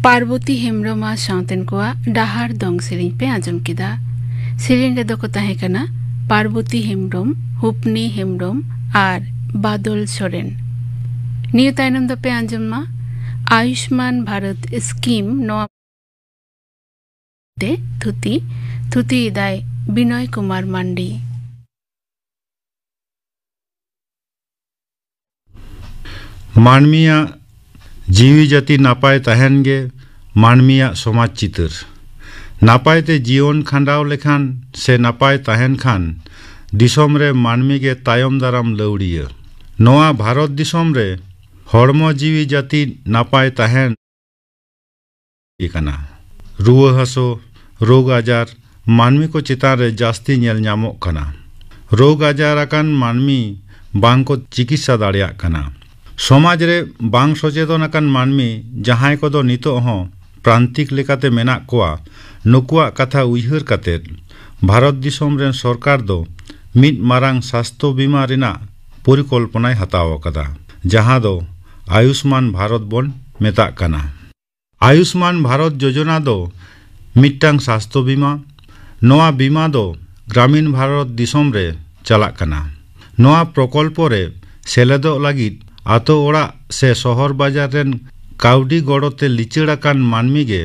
ᱯᱟᱨᱵᱚᱛᱤ ᱦᱮᱢᱵᱽᱨᱚᱢ ᱟᱨ ᱥᱟᱶᱛᱮᱱ ᱠᱚᱣᱟᱜ ᱰᱟᱦᱟᱨ ᱫᱚᱝ ᱥᱮᱨᱮᱧ ᱯᱮ ᱟᱸᱡᱚᱢ ᱠᱮᱫᱟ᱾ ᱥᱮᱨᱮᱧ ᱨᱮᱫᱚ ᱠᱚ ᱛᱟᱦᱮᱸ ᱠᱟᱱᱟ ᱯᱟᱨᱵᱚᱛᱤ ᱦᱮᱢᱵᱽᱨᱚᱢ, ᱦᱩᱯᱱᱤ ᱦᱮᱢᱵᱽᱨᱚᱢ ᱟᱨ ᱵᱟᱫᱚᱞ ᱥᱚᱨᱮᱱ᱾ ᱱᱤᱭᱟᱹ ᱛᱟᱭᱱᱚᱢ ᱫᱚᱯᱮ ᱟᱸᱡᱚᱢ ᱢᱟ ᱟᱭᱩᱥᱢᱟᱱ ᱵᱷᱟᱨᱚᱛ ᱥᱠᱤᱢ, ᱱᱚᱣᱟ ᱛᱮ ᱛᱷᱩᱛᱤ, ᱛᱷᱩᱛᱤᱭᱮᱫᱟᱭ ᱵᱤᱱᱚᱭ ᱠᱩᱢᱟᱨ ᱢᱟᱱᱰᱤ᱾ ᱢᱟᱹᱱᱢᱤᱭᱟᱜ ᱡᱤᱣᱤ ᱡᱟᱹᱛᱤ ᱱᱟᱯᱟᱭ ᱛᱟᱦᱮᱱ ᱜᱮ ᱢᱟᱹᱱᱢᱤᱭᱟᱜ ᱥᱚᱢᱟᱡᱽ ᱪᱤᱛᱟᱹᱨ᱾ ᱱᱟᱯᱟᱭ ᱛᱮ ᱡᱤᱭᱚᱱ ᱠᱷᱟᱸᱰᱟᱣ ᱞᱮᱠᱷᱟᱱ ᱥᱮ ᱱᱟᱯᱟᱭ ᱛᱟᱦᱮᱱ ᱠᱷᱟᱱ ᱫᱤᱥᱚᱢ ᱨᱮ ᱢᱟᱹᱱᱢᱤ ᱜᱮ ᱛᱟᱭᱚᱢ ᱫᱟᱨᱟᱢ ᱞᱟᱹᱣᱲᱤᱭᱟᱹ᱾ ᱱᱚᱣᱟ ᱵᱷᱟᱨᱚᱛ ᱫᱤᱥᱚᱢ ᱨᱮ ᱦᱚᱲᱢᱚ ᱡᱤᱣᱤ ᱡᱟᱹᱛᱤ ᱱᱟᱯᱟᱭ ᱛᱟᱦᱮᱱ ᱠᱟᱱᱟ᱾ ᱨᱩᱣᱟᱹ ᱦᱟᱹᱥᱩ, ᱨᱳᱜᱽ ᱟᱡᱟᱨ ᱢᱟᱹᱱᱢᱤ ᱠᱚ ᱪᱮᱛᱟᱱ ᱨᱮ ᱡᱟᱹᱥᱛᱤ ᱧᱮᱞ ᱧᱟᱢᱚᱜ ᱠᱟᱱᱟ᱾ ᱨᱳᱜᱽ ᱟᱡᱟᱨ ᱟᱠᱟᱱ ᱢᱟᱹᱱᱢᱤ ᱵᱟᱝ ᱠᱚ ᱪᱤᱠᱤᱛᱥᱟ ᱫᱟᱲᱮᱭᱟᱜ ᱠᱟᱱᱟ᱾ ᱥᱚᱢᱟᱡᱽ ᱨᱮ ᱵᱟᱝ ᱥᱚᱪᱮᱛᱚᱱ ᱟᱠᱟᱱ ᱢᱟᱹᱱᱢᱤ, ᱡᱟᱦᱟᱸᱭ ᱠᱚᱫᱚ ᱱᱤᱛᱚᱜ ᱦᱚᱸ ᱯᱨᱟᱱᱛᱤᱠ ᱞᱮᱠᱟᱛᱮ ᱢᱮᱱᱟᱜ ᱠᱚᱣᱟ, ᱱᱩᱠᱩᱣᱟᱜ ᱠᱟᱛᱷᱟ ᱩᱭᱦᱟᱹᱨ ᱠᱟᱛᱮ ᱵᱷᱟᱨᱚᱛ ᱫᱤᱥᱚᱢ ᱨᱮᱱ ᱥᱚᱨᱠᱟᱨ ᱫᱚ ᱢᱤᱫ ᱢᱟᱨᱟᱝ ᱥᱟᱥᱛᱷᱚ ᱵᱤᱢᱟ ᱨᱮᱱᱟᱜ ᱯᱚᱨᱤᱠᱚᱞᱯᱚᱱᱟᱭ ᱦᱟᱛᱟᱣ ᱟᱠᱟᱫᱟ, ᱡᱟᱦᱟᱸ ᱫᱚ ᱟᱭᱩᱥᱢᱟᱱ ᱵᱷᱟᱨᱚᱛ ᱵᱚᱱ ᱢᱮᱛᱟᱜ ᱠᱟᱱᱟ᱾ ᱟᱭᱩᱥᱢᱟᱱ ᱵᱷᱟᱨᱚᱛ ᱡᱳᱡᱚᱱᱟ ᱫᱚ ᱢᱤᱫᱴᱟᱝ ᱥᱟᱥᱛᱷᱚ ᱵᱤᱢᱟ᱾ ᱱᱚᱣᱟ ᱵᱤᱢᱟ ᱫᱚ ᱜᱨᱟᱢᱤᱱ ᱵᱷᱟᱨᱚᱛ ᱫᱤᱥᱚᱢ ᱨᱮ ᱪᱟᱞᱟᱜ ᱠᱟᱱᱟ᱾ ᱱᱚᱣᱟ ᱯᱨᱚᱠᱚᱞᱯᱚ ᱨᱮ ᱥᱮᱞᱮᱫᱚᱜ ᱞᱟᱹᱜᱤᱫ ᱟᱛᱳ ᱚᱲᱟᱜ ᱥᱮ ᱥᱚᱦᱚᱨ ᱵᱟᱡᱟᱨ ᱨᱮᱱ ᱠᱟᱹᱣᱰᱤ ᱜᱚᱲᱚ ᱛᱮ ᱞᱤᱪᱟᱹᱲ ᱟᱠᱟᱱ ᱢᱟᱹᱱᱢᱤ ᱜᱮ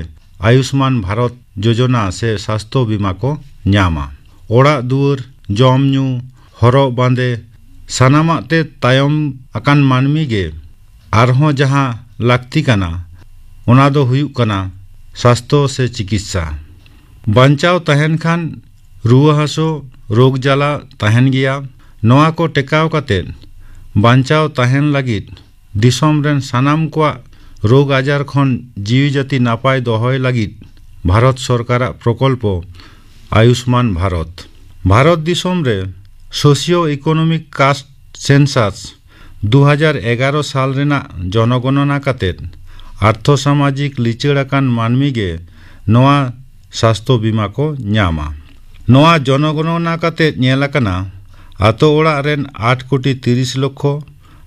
ᱟᱭᱩᱥᱢᱟᱱ ᱵᱷᱟᱨᱚᱛ ᱡᱳᱡᱚᱱᱟ ᱥᱮ ᱥᱟᱥᱛᱷᱚ ᱵᱤᱢᱟ ᱠᱚ ᱧᱟᱢᱟ᱾ ᱚᱲᱟᱜ ᱫᱩᱣᱟᱹᱨ, ᱡᱚᱢ ᱧᱩ, ᱦᱚᱨᱚᱜ ᱵᱟᱸᱫᱮ, ᱥᱟᱱᱟᱢᱟᱜ ᱛᱮ ᱛᱟᱭᱚᱢ ᱟᱠᱟᱱ ᱢᱟᱹᱱᱢᱤ ᱜᱮ ᱟᱨᱦᱚᱸ ᱡᱟᱦᱟᱸ ᱞᱟᱹᱠᱛᱤ ᱠᱟᱱᱟ, ᱚᱱᱟ ᱫᱚ ᱦᱩᱭᱩᱜ ᱠᱟᱱᱟ ᱥᱟᱥᱛᱷᱚ ᱥᱮ ᱪᱤᱠᱤᱛᱥᱟ᱾ ᱵᱟᱧᱪᱟᱣ ᱛᱟᱦᱮᱱ ᱠᱷᱟᱱ ᱨᱩᱣᱟᱹ ᱦᱟᱹᱥᱩ, ᱨᱳᱜᱽ ᱡᱟᱞᱟ ᱛᱟᱦᱮᱱ ᱜᱮᱭᱟ᱾ ᱱᱚᱣᱟ ᱠᱚ ᱴᱮᱠᱟᱣ ᱠᱟᱛᱮ ᱵᱟᱧᱪᱟᱣ ᱛᱟᱦᱮᱱ ᱞᱟᱹᱜᱤᱫ ᱫᱤᱥᱚᱢ ᱨᱮᱱ ᱥᱟᱱᱟᱢ ᱠᱚᱣᱟᱜ ᱨᱳᱜᱽ ᱟᱡᱟᱨ ᱠᱷᱚᱱ ᱡᱤᱣᱤ ᱡᱟᱹᱛᱤ ᱱᱟᱯᱟᱭ ᱫᱚᱦᱚᱭ ᱞᱟᱹᱜᱤᱫ ᱵᱷᱟᱨᱚᱛ ᱥᱚᱨᱠᱟᱨᱟᱜ ᱯᱨᱚᱠᱚᱞᱯᱚ ᱟᱭᱩᱥᱢᱟᱱ ᱵᱷᱟᱨᱚᱛ᱾ ᱵᱷᱟᱨᱚᱛ ᱫᱤᱥᱚᱢ ᱨᱮ ᱥᱳᱥᱤᱭᱳ ᱤᱠᱳᱱᱚᱢᱤᱠ ᱠᱟᱥᱴ ᱥᱮᱱᱥᱟᱥ ᱫᱩ ᱦᱟᱡᱟᱨ ᱮᱜᱟᱨᱚ ᱥᱟᱞ ᱨᱮᱱᱟᱜ ᱡᱚᱱᱚᱜᱚᱱᱚᱱᱟ ᱠᱟᱛᱮ ᱟᱨᱛᱷᱚ ᱥᱟᱢᱟᱡᱤᱠ ᱞᱤᱪᱟᱹᱲ ᱟᱠᱟᱱ ᱢᱟᱹᱱᱢᱤ ᱜᱮ ᱱᱚᱣᱟ ᱥᱟᱥᱛᱷᱚ ᱵᱤᱢᱟ ᱠᱚ ᱧᱟᱢᱟ᱾ ᱱᱚᱣᱟ ᱡᱚᱱᱚᱜᱚᱱᱚᱱᱟ ᱠᱟᱛᱮ ᱧᱮᱞ ᱟᱠᱟᱱᱟ, ᱟᱛᱳ ᱚᱲᱟᱜ ᱨᱮᱱ ᱟᱴ ᱠᱳᱴᱤ ᱛᱤᱨᱤᱥ ᱞᱚᱠᱠᱷᱚ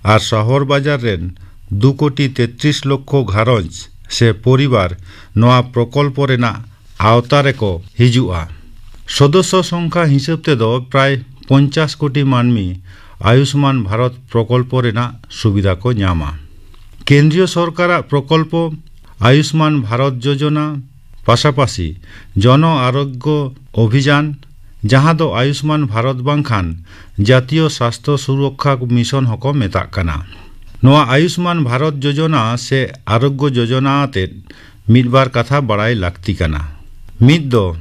ᱟᱨ ᱥᱚᱦᱚᱨ ᱵᱟᱡᱟᱨ ᱨᱮᱱ ᱫᱩ ᱠᱳᱴᱤ ᱛᱮᱛᱨᱤᱥ ᱞᱚᱠᱠᱷᱚ ᱜᱷᱟᱨᱚᱸᱡᱽ ᱥᱮ ᱯᱚᱨᱤᱵᱟᱨ ᱱᱚᱣᱟ ᱯᱨᱚᱠᱚᱞᱯᱚ ᱨᱮᱱᱟᱜ ᱟᱣᱛᱟ ᱨᱮᱠᱚ ᱦᱤᱡᱩᱜᱼᱟ᱾ ᱥᱚᱫᱚᱥᱥᱚ ᱥᱚᱝᱠᱷᱟ ᱦᱤᱥᱟᱹᱵ ᱛᱮᱫᱚ ᱯᱨᱟᱭ ᱯᱚᱧᱪᱟᱥ ᱠᱳᱴᱤ ᱢᱟᱹᱱᱢᱤ ᱟᱭᱩᱥᱢᱟᱱ ᱵᱷᱟᱨᱚᱛ ᱯᱨᱚᱠᱚᱞᱯᱚ ᱨᱮᱱᱟᱜ ᱥᱩᱵᱤᱫᱷᱟ ᱠᱚ ᱧᱟᱢᱟ᱾ ᱠᱮᱱᱫᱨᱤᱭᱚ ᱥᱚᱨᱠᱟᱨᱟᱜ ᱯᱨᱚᱠᱚᱞᱯᱚ ᱟᱭᱩᱥᱢᱟᱱ ᱵᱷᱟᱨᱚᱛ ᱡᱳᱡᱚᱱᱟ ᱯᱟᱥᱟᱯᱟᱥᱤ ᱡᱚᱱᱚ ᱟᱨᱳᱜᱽᱭᱚ ᱚᱵᱷᱤᱡᱟᱱ, ᱡᱟᱦᱟᱸ ᱫᱚ ᱟᱭᱩᱥᱢᱟᱱ ᱵᱷᱟᱨᱚᱛ ᱵᱟᱝᱠᱷᱟᱱ ᱡᱟᱛᱤᱭᱚ ᱥᱟᱥᱛᱷᱚ ᱥᱩᱨᱚᱠᱠᱷᱟ ᱢᱤᱥᱚᱱ ᱦᱚᱸᱠᱚ ᱢᱮᱛᱟᱜ ᱠᱟᱱᱟ᱾ ᱱᱚᱣᱟ ᱟᱭᱩᱥᱢᱟᱱ ᱵᱷᱟᱨᱚᱛ ᱡᱳᱡᱚᱱᱟ ᱥᱮ ᱟᱨᱳᱜᱽᱭᱚ ᱡᱳᱡᱚᱱᱟ ᱟᱛᱮᱫ ᱢᱤᱫ ᱵᱟᱨ ᱠᱟᱛᱷᱟ ᱵᱟᱲᱟᱭ ᱞᱟᱹᱠᱛᱤ ᱠᱟᱱᱟ᱾ ᱢᱤᱫ ᱫᱚ,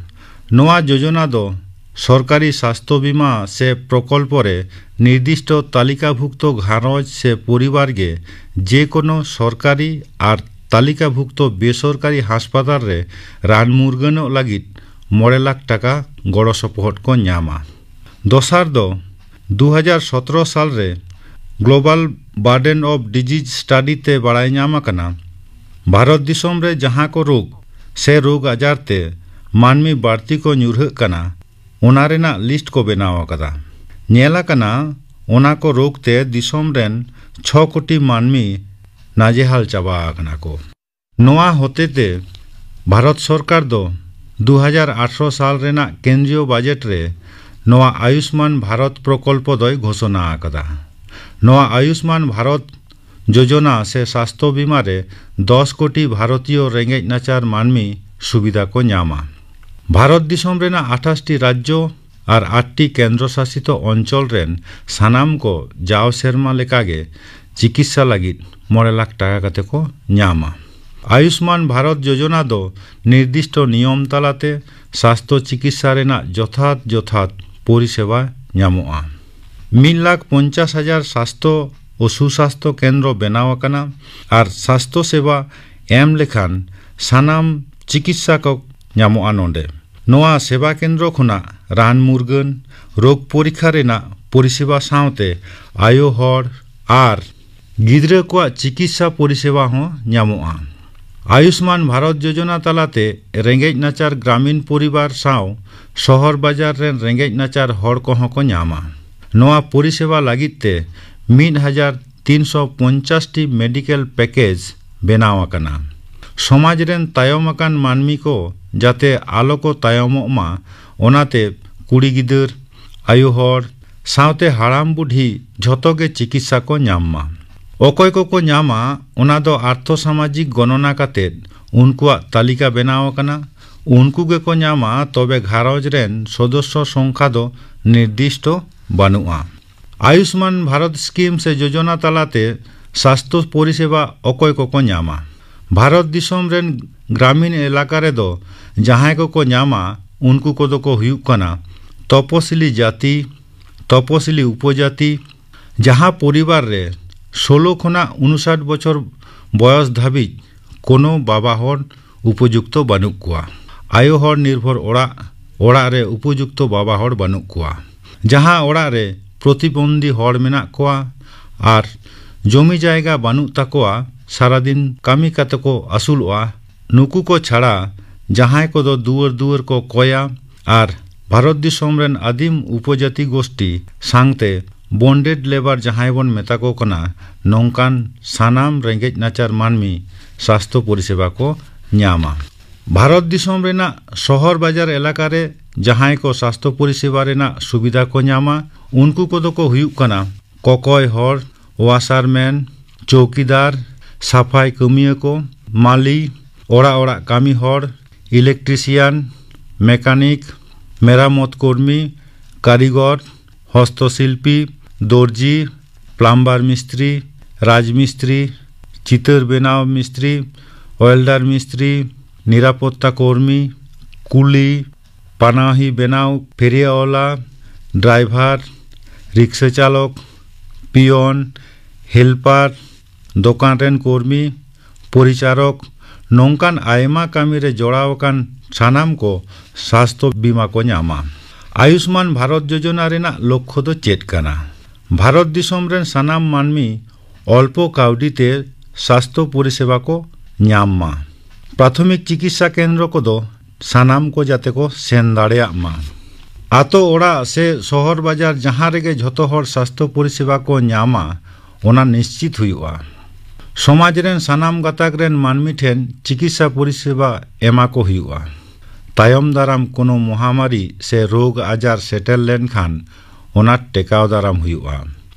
ᱱᱚᱣᱟ ᱡᱳᱡᱚᱱᱟ ᱫᱚ ᱥᱚᱨᱠᱟᱨᱤ ᱥᱟᱥᱛᱷᱚ ᱵᱤᱢᱟ ᱥᱮ ᱯᱨᱚᱠᱚᱞᱯᱚ ᱨᱮ ᱱᱤᱨᱫᱤᱥᱴᱚ ᱛᱟᱹᱞᱤᱠᱟᱵᱷᱩᱠᱛᱚ ᱜᱷᱟᱨᱚᱸᱡᱽ ᱥᱮ ᱯᱚᱨᱤᱵᱟᱨ ᱜᱮ ᱡᱮᱠᱳᱱᱳ ᱥᱚᱨᱠᱟᱨᱤ ᱟᱨ ᱛᱟᱹᱞᱤᱠᱟᱵᱷᱩᱠᱛᱚ ᱵᱮᱥᱚᱨᱠᱟᱨᱤ ᱦᱟᱥᱯᱟᱛᱟᱞ ᱨᱮ ᱨᱟᱱ ᱢᱩᱨᱜᱟᱹᱱᱚᱜ ᱞᱟᱹᱜᱤᱫ ᱢᱚᱬᱮ ᱞᱟᱠᱷ ᱴᱟᱠᱟ ᱜᱚᱲᱚ ᱥᱚᱯᱚᱦᱚᱫ ᱠᱚ ᱧᱟᱢᱟ᱾ ᱫᱚᱥᱟᱨ ᱫᱚ, ᱫᱩ ᱦᱟᱡᱟᱨ ᱥᱚᱛᱨᱚ ᱥᱟᱞ ᱨᱮ Global Burden of Disease Study ᱛᱮ ᱵᱟᱲᱟᱭ ᱧᱟᱢ ᱟᱠᱟᱱᱟ, ᱵᱷᱟᱨᱚᱛ ᱫᱤᱥᱚᱢ ᱨᱮ ᱡᱟᱦᱟᱸ ᱠᱚ ᱨᱳᱜᱽ ᱥᱮ ᱨᱳᱜᱽ ᱟᱡᱟᱨ ᱛᱮ ᱢᱟᱹᱱᱢᱤ ᱵᱟᱹᱲᱛᱤ ᱠᱚ ᱧᱩᱨᱦᱟᱹᱜ ᱠᱟᱱᱟ, ᱚᱱᱟ ᱨᱮᱱᱟᱜ ᱞᱤᱥᱴ ᱠᱚ ᱵᱮᱱᱟᱣ ᱟᱠᱟᱫᱟ᱾ ᱧᱮᱞ ᱟᱠᱟᱱᱟ, ᱚᱱᱟ ᱠᱚ ᱨᱳᱜᱽ ᱛᱮ ᱫᱤᱥᱚᱢ ᱨᱮᱱ ᱪᱷᱚ ᱠᱳᱴᱤ ᱢᱟᱹᱱᱢᱤ ᱱᱟᱡᱮᱦᱟᱞ ᱪᱟᱵᱟ ᱟᱠᱟᱱᱟ ᱠᱚ᱾ ᱱᱚᱣᱟ ᱦᱚᱛᱮᱛᱮ ᱵᱷᱟᱨᱚᱛ ᱥᱚᱨᱠᱟᱨ ᱫᱚ ᱫᱩ ᱦᱟᱡᱟᱨ ᱟᱴᱷᱨᱚ ᱥᱟᱞ ᱨᱮᱱᱟᱜ ᱠᱮᱱᱫᱨᱤᱭᱚ ᱵᱟᱡᱮᱴ ᱨᱮ ᱱᱚᱣᱟ ᱟᱭᱩᱥᱢᱟᱱ ᱵᱷᱟᱨᱚᱛ ᱯᱨᱚᱠᱚᱞᱯᱚ ᱫᱚᱭ ᱜᱷᱳᱥᱚᱱᱟ ᱟᱠᱟᱫᱟ᱾ ᱱᱚᱣᱟ ᱟᱭᱩᱥᱢᱟᱱ ᱵᱷᱟᱨᱚᱛ ᱡᱳᱡᱚᱱᱟ ᱥᱮ ᱥᱟᱥᱛᱷᱚ ᱵᱤᱢᱟ ᱨᱮ ᱫᱚᱥ ᱠᱳᱴᱤ ᱵᱷᱟᱨᱚᱛᱤᱭᱚ ᱨᱮᱸᱜᱮᱡ ᱱᱟᱪᱟᱨ ᱢᱟᱹᱱᱢᱤ ᱥᱩᱵᱤᱫᱷᱟ ᱠᱚ ᱧᱟᱢᱟ᱾ ᱵᱷᱟᱨᱚᱛ ᱫᱤᱥᱚᱢ ᱨᱮᱱᱟᱜ ᱟᱴᱷᱟᱥ ᱴᱤ ᱨᱟᱡᱽᱡᱚ ᱟᱨ ᱟᱴ ᱴᱤ ᱠᱮᱱᱫᱨᱚ ᱥᱟᱥᱤᱛ ᱚᱧᱪᱚᱞ ᱨᱮᱱ ᱥᱟᱱᱟᱢ ᱠᱚ ᱡᱟᱣ ᱥᱮᱨᱢᱟ ᱞᱮᱠᱟᱜᱮ ᱪᱤᱠᱤᱛᱥᱟ ᱞᱟᱹᱜᱤᱫ ᱢᱚᱬᱮ ᱞᱟᱠᱷ ᱴᱟᱠᱟ ᱠᱟᱛᱮ ᱠᱚ ᱧᱟᱢᱟ᱾ ᱟᱭᱩᱥᱢᱟᱱ ᱵᱷᱟᱨᱚᱛ ᱡᱳᱡᱚᱱᱟ ᱫᱚ ᱱᱤᱨᱫᱤᱥᱴᱚ ᱱᱤᱭᱚᱢ ᱛᱟᱞᱟᱛᱮ ᱥᱟᱥᱛᱷᱚ ᱪᱤᱠᱤᱛᱥᱟ ᱨᱮᱱᱟᱜ ᱡᱚᱛᱷᱟᱛ ᱡᱚᱛᱷᱟᱛ ᱯᱚᱨᱤᱥᱮᱵᱟ ᱧᱟᱢᱚᱜᱼᱟ᱾ ᱢᱤᱫ ᱞᱟᱠᱷ ᱯᱚᱧᱪᱟᱥ ᱦᱟᱡᱟᱨ ᱥᱟᱥᱛᱷᱚ ᱚ ᱥᱩᱥᱟᱥᱛᱷᱚ ᱠᱮᱱᱫᱨᱚ ᱵᱮᱱᱟᱣ ᱟᱠᱟᱱᱟ ᱟᱨ ᱥᱟᱥᱛᱷᱚ ᱥᱮᱵᱟ ᱮᱢ ᱞᱮᱠᱷᱟᱱ ᱥᱟᱱᱟᱢ ᱪᱤᱠᱤᱛᱥᱟ ᱠᱚ ᱧᱟᱢᱚᱜᱼᱟ ᱱᱚᱰᱮ᱾ ᱱᱚᱣᱟ ᱥᱮᱵᱟ ᱠᱮᱱᱫᱨᱚ ᱠᱷᱚᱱᱟᱜ ᱨᱟᱱ ᱢᱩᱨᱜᱟᱹᱱ, ᱨᱳᱜᱽ ᱯᱚᱨᱤᱠᱠᱷᱟ ᱨᱮᱱᱟᱜ ᱯᱚᱨᱤᱥᱮᱵᱟ ᱥᱟᱶᱛᱮ ᱟᱭᱳ ᱦᱚᱲ ᱟᱨ ᱜᱤᱫᱽᱨᱟᱹ ᱠᱚᱣᱟᱜ ᱪᱤᱠᱤᱛᱥᱟ ᱯᱚᱨᱤᱥᱮᱵᱟ ᱦᱚᱸ ᱧᱟᱢᱚᱜᱼᱟ᱾ ᱟᱭᱩᱥᱢᱟᱱ ᱵᱷᱟᱨᱚᱛ ᱡᱳᱡᱚᱱᱟ ᱛᱟᱞᱟᱛᱮ ᱨᱮᱸᱜᱮᱡ ᱱᱟᱪᱟᱨ ᱜᱨᱟᱢᱤᱱ ᱯᱚᱨᱤᱵᱟᱨ ᱥᱟᱶ ᱥᱚᱦᱚᱨ ᱵᱟᱡᱟᱨ ᱨᱮᱱ ᱨᱮᱸᱜᱮᱡ ᱱᱟᱪᱟᱨ ᱦᱚᱲ ᱠᱚᱦᱚᱸ ᱠᱚ ᱧᱟᱢᱟ᱾ ᱱᱚᱣᱟ ᱯᱚᱨᱤᱥᱮᱵᱟ ᱞᱟᱹᱜᱤᱫ ᱛᱮ ᱢᱤᱫ ᱦᱟᱡᱟᱨ ᱛᱤᱱᱥᱚ ᱯᱚᱧᱪᱟᱥ ᱴᱤ ᱢᱮᱰᱤᱠᱮᱞ ᱯᱮᱠᱮᱡᱽ ᱵᱮᱱᱟᱣ ᱟᱠᱟᱱᱟ᱾ ᱥᱚᱢᱟᱡᱽ ᱨᱮᱱ ᱛᱟᱭᱚᱢ ᱟᱠᱟᱱ ᱢᱟᱹᱱᱢᱤ ᱠᱚ ᱡᱟᱛᱮ ᱟᱞᱚ ᱠᱚ ᱛᱟᱭᱚᱢᱚᱜ ᱢᱟ, ᱚᱱᱟᱛᱮ ᱠᱩᱲᱤ ᱜᱤᱫᱟᱹᱨ, ᱟᱭᱳ ᱦᱚᱲ, ᱥᱟᱶᱛᱮ ᱦᱟᱲᱟᱢ ᱵᱩᱰᱷᱤ ᱡᱷᱚᱛᱚ ᱜᱮ ᱪᱤᱠᱤᱛᱥᱟ ᱠᱚ ᱧᱟᱢ ᱢᱟ᱾ ᱚᱠᱚᱭ ᱠᱚᱠᱚ ᱧᱟᱢᱟ, ᱚᱱᱟ ᱫᱚ ᱟᱨᱛᱷᱚ ᱥᱟᱢᱟᱡᱤᱠ ᱜᱚᱱᱚᱱᱟ ᱠᱟᱛᱮᱫ ᱩᱱᱠᱩᱣᱟᱜ ᱛᱟᱹᱞᱤᱠᱟ ᱵᱮᱱᱟᱣ ᱟᱠᱟᱱᱟ᱾ ᱩᱱᱠᱩ ᱜᱮᱠᱚ ᱧᱟᱢᱟ, ᱛᱚᱵᱮ ᱜᱷᱟᱨᱚᱸᱡᱽ ᱨᱮᱱ ᱥᱚᱫᱚᱥᱥᱚ ᱥᱚᱝᱠᱷᱟ ᱫᱚ ᱱᱤᱨᱫᱤᱥᱴᱚ ᱵᱟᱹᱱᱩᱜᱼᱟ᱾ ᱟᱭᱩᱥᱢᱟᱱ ᱵᱷᱟᱨᱚᱛ ᱥᱠᱤᱢ ᱥᱮ ᱡᱳᱡᱚᱱᱟ ᱛᱟᱞᱟᱛᱮ ᱥᱟᱥᱛᱷᱚ ᱯᱚᱨᱤᱥᱮᱵᱟ ᱚᱠᱚᱭ ᱠᱚᱠᱚ ᱧᱟᱢᱟ? ᱵᱷᱟᱨᱚᱛ ᱫᱤᱥᱚᱢ ᱨᱮᱱ ᱜᱨᱟᱢᱤᱱ ᱮᱞᱟᱠᱟ ᱨᱮᱫᱚ ᱡᱟᱦᱟᱸᱭ ᱠᱚᱠᱚ ᱧᱟᱢᱟ, ᱩᱱᱠᱩ ᱠᱚᱫᱚ ᱠᱚ ᱦᱩᱭᱩᱜ ᱠᱟᱱᱟ ᱛᱚᱯᱚᱥᱤᱞᱤ ᱡᱟᱹᱛᱤ, ᱛᱚᱯᱚᱥᱤᱞᱤ ᱩᱯᱚᱡᱟᱹᱛᱤ, ᱡᱟᱦᱟᱸ ᱯᱚᱨᱤᱵᱟᱨ ᱨᱮ ᱥᱳᱞᱳ ᱠᱷᱚᱱᱟᱜ ᱩᱱᱩᱥᱟᱴ ᱵᱚᱪᱷᱚᱨ ᱵᱚᱭᱚᱥ ᱫᱷᱟᱹᱵᱤᱡ ᱠᱳᱱᱳ ᱵᱟᱵᱟ ᱦᱚᱲ ᱩᱯᱚᱡᱩᱠᱛᱚ ᱵᱟᱹᱱᱩᱜ ᱠᱚᱣᱟ᱾ ᱟᱭᱳ ᱦᱚᱲ ᱱᱤᱨᱵᱷᱚᱨ ᱚᱲᱟᱜ, ᱚᱲᱟᱜ ᱨᱮ ᱩᱯᱚᱡᱩᱠᱛᱚ ᱵᱟᱵᱟ ᱦᱚᱲ ᱵᱟᱹᱱᱩᱜ ᱠᱚᱣᱟ᱾ ᱡᱟᱦᱟᱸ ᱚᱲᱟᱜ ᱨᱮ ᱯᱨᱚᱛᱤᱵᱚᱱᱫᱷᱤ ᱦᱚᱲ ᱢᱮᱱᱟᱜ ᱠᱚᱣᱟ ᱟᱨ ᱡᱚᱢᱤ ᱡᱟᱭᱜᱟ ᱵᱟᱹᱱᱩᱜ ᱛᱟᱠᱚᱣᱟ, ᱥᱟᱨᱟᱫᱤᱱ ᱠᱟᱹᱢᱤ ᱠᱟᱛᱮ ᱠᱚ ᱟᱹᱥᱩᱞᱚᱜᱼᱟ, ᱱᱩᱠᱩ ᱠᱚ ᱪᱷᱟᱲᱟ ᱡᱟᱦᱟᱸᱭ ᱠᱚᱫᱚ ᱫᱩᱣᱟᱹᱨ ᱫᱩᱣᱟᱹᱨ ᱠᱚ ᱠᱚᱭᱟ ᱟᱨ ᱵᱷᱟᱨᱚᱛ ᱫᱤᱥᱚᱢ ᱨᱮᱱ ᱟᱹᱫᱤᱢ ᱩᱯᱚᱡᱟᱹᱛᱤ ᱜᱳᱥᱴᱤ ᱥᱟᱝᱛᱮ ᱵᱚᱱᱰᱮᱰ ᱞᱮᱵᱟᱨ ᱡᱟᱦᱟᱸᱭ ᱵᱚᱱ ᱢᱮᱛᱟ ᱠᱚ ᱠᱟᱱᱟ, ᱱᱚᱝᱠᱟᱱ ᱥᱟᱱᱟᱢ ᱨᱮᱸᱜᱮᱡ ᱱᱟᱪᱟᱨ ᱢᱟᱹᱱᱢᱤ ᱥᱟᱥᱛᱷᱚ ᱯᱚᱨᱤᱥᱮᱵᱟ ᱠᱚ ᱧᱟᱢᱟ᱾ ᱵᱷᱟᱨᱚᱛ ᱫᱤᱥᱚᱢ ᱨᱮᱱᱟᱜ ᱥᱚᱦᱚᱨ ᱵᱟᱡᱟᱨ ᱮᱞᱟᱠᱟ ᱨᱮ ᱡᱟᱦᱟᱸᱭ ᱠᱚ ᱥᱟᱥᱛᱷᱚ ᱯᱚᱨᱤᱥᱮᱵᱟ ᱨᱮᱱᱟᱜ ᱥᱩᱵᱤᱫᱷᱟ ᱠᱚ ᱧᱟᱢᱟ, ᱩᱱᱠᱩ ᱠᱚᱫᱚ ᱠᱚ ᱦᱩᱭᱩᱜ ᱠᱟᱱᱟ ᱠᱚᱠᱚᱭ ᱦᱚᱲ, ᱣᱟᱥᱟᱨᱢᱮᱱ, ᱪᱳᱣᱠᱤᱫᱟᱨ, ᱥᱟᱯᱷᱟᱭ ᱠᱟᱹᱢᱤᱭᱟᱹ ᱠᱚ, ᱢᱟᱹᱞᱤ, ᱚᱲᱟᱜ ᱚᱲᱟᱜ ᱠᱟᱹᱢᱤ ᱦᱚᱲ, ᱤᱞᱮᱠᱴᱨᱤᱥᱤᱭᱟᱱ, ᱢᱮᱠᱟᱱᱤᱠ, ᱢᱮᱨᱟᱢᱚᱛ ᱠᱚᱨᱢᱤ, ᱠᱟᱹᱨᱤᱜᱚᱨ, ᱦᱚᱥᱛᱚᱥᱤᱞᱯᱤ, ᱫᱚᱨᱡᱤ, ᱯᱞᱟᱢᱵᱟᱨ ᱢᱤᱥᱛᱨᱤ, ᱨᱟᱡᱽ ᱢᱤᱥᱛᱨᱤ, ᱪᱤᱛᱟᱹᱨ ᱵᱮᱱᱟᱣ ᱢᱤᱥᱛᱨᱤ, ᱳᱭᱮᱞᱰᱟᱨ ᱢᱤᱥᱛᱨᱤ, ᱱᱤᱨᱟᱯᱚᱛᱛᱟ ᱠᱚᱨᱢᱤ, ᱠᱩᱞᱤ, ᱯᱟᱱᱟᱦᱤ ᱵᱮᱱᱟᱣ, ᱯᱷᱮᱨᱤᱭᱟᱣᱟᱞᱟ, ᱰᱨᱟᱭᱵᱷᱟᱨ, ᱨᱤᱠᱥᱟᱹ ᱪᱟᱞᱚᱠ, ᱯᱤᱭᱚᱱ, ᱦᱮᱞᱯᱟᱨ, ᱫᱚᱠᱟᱱ ᱨᱮᱱ ᱠᱚᱨᱢᱤ, ᱯᱚᱨᱤᱪᱟᱨᱚᱠ, ᱱᱚᱝᱠᱟᱱ ᱟᱭᱢᱟ ᱠᱟᱹᱢᱤ ᱨᱮ ᱡᱚᱲᱟᱣ ᱟᱠᱟᱱ ᱥᱟᱱᱟᱢ ᱠᱚ ᱥᱟᱥᱛᱷᱚ ᱵᱤᱢᱟ ᱠᱚ ᱧᱟᱢᱟ᱾ ᱟᱭᱩᱥᱢᱟᱱ ᱵᱷᱟᱨᱚᱛ ᱡᱳᱡᱚᱱᱟ ᱨᱮᱱᱟᱜ ᱞᱚᱠᱠᱷᱚ ᱫᱚ ᱪᱮᱫ ᱠᱟᱱᱟ? ᱵᱷᱟᱨᱚᱛ ᱫᱤᱥᱚᱢ ᱨᱮᱱ ᱥᱟᱱᱟᱢ ᱢᱟᱹᱱᱢᱤ ᱚᱞᱯᱚ ᱠᱟᱹᱣᱰᱤ ᱛᱮ ᱥᱟᱥᱛᱷᱚ ᱯᱚᱨᱤᱥᱮᱵᱟ ᱠᱚ ᱧᱟᱢ ᱢᱟ᱾ ᱯᱨᱟᱛᱷᱚᱢᱤᱠ ᱪᱤᱠᱤᱛᱥᱟ ᱠᱮᱱᱫᱨᱚ ᱠᱚᱫᱚ ᱥᱟᱱᱟᱢ ᱠᱚ ᱡᱟᱛᱮ ᱠᱚ ᱥᱮᱱ ᱫᱟᱲᱮᱭᱟᱜ ᱢᱟ᱾ ᱟᱛᱳ ᱚᱲᱟᱜ ᱥᱮ ᱥᱚᱦᱚᱨ ᱵᱟᱡᱟᱨ ᱡᱟᱦᱟᱸ ᱨᱮᱜᱮ ᱡᱷᱚᱛᱚ ᱦᱚᱲ ᱥᱟᱥᱛᱷᱚ ᱯᱚᱨᱤᱥᱮᱵᱟ ᱠᱚ ᱧᱟᱢᱟ, ᱚᱱᱟ ᱱᱤᱥᱪᱤᱛ ᱦᱩᱭᱩᱜᱼᱟ᱾ ᱥᱚᱢᱟᱡᱽ ᱨᱮᱱ ᱥᱟᱱᱟᱢ ᱜᱟᱛᱟᱠ ᱨᱮᱱ ᱢᱟᱹᱱᱢᱤ ᱴᱷᱮᱱ ᱪᱤᱠᱤᱛᱥᱟ ᱯᱚᱨᱤᱥᱮᱵᱟ ᱮᱢᱟ ᱠᱚ ᱦᱩᱭᱩᱜᱼᱟ᱾ ᱛᱟᱭᱚᱢ ᱫᱟᱨᱟᱢ ᱠᱳᱱᱳ ᱢᱚᱦᱟᱢᱟᱨᱤ ᱥᱮ ᱨᱳᱜᱽ ᱟᱡᱟᱨ ᱥᱮᱴᱮᱨ ᱞᱮᱱᱠᱷᱟᱱ ᱚᱱᱟ ᱴᱮᱠᱟᱣ ᱫᱟᱨᱟᱢ ᱦᱩᱭᱩᱜᱼᱟ᱾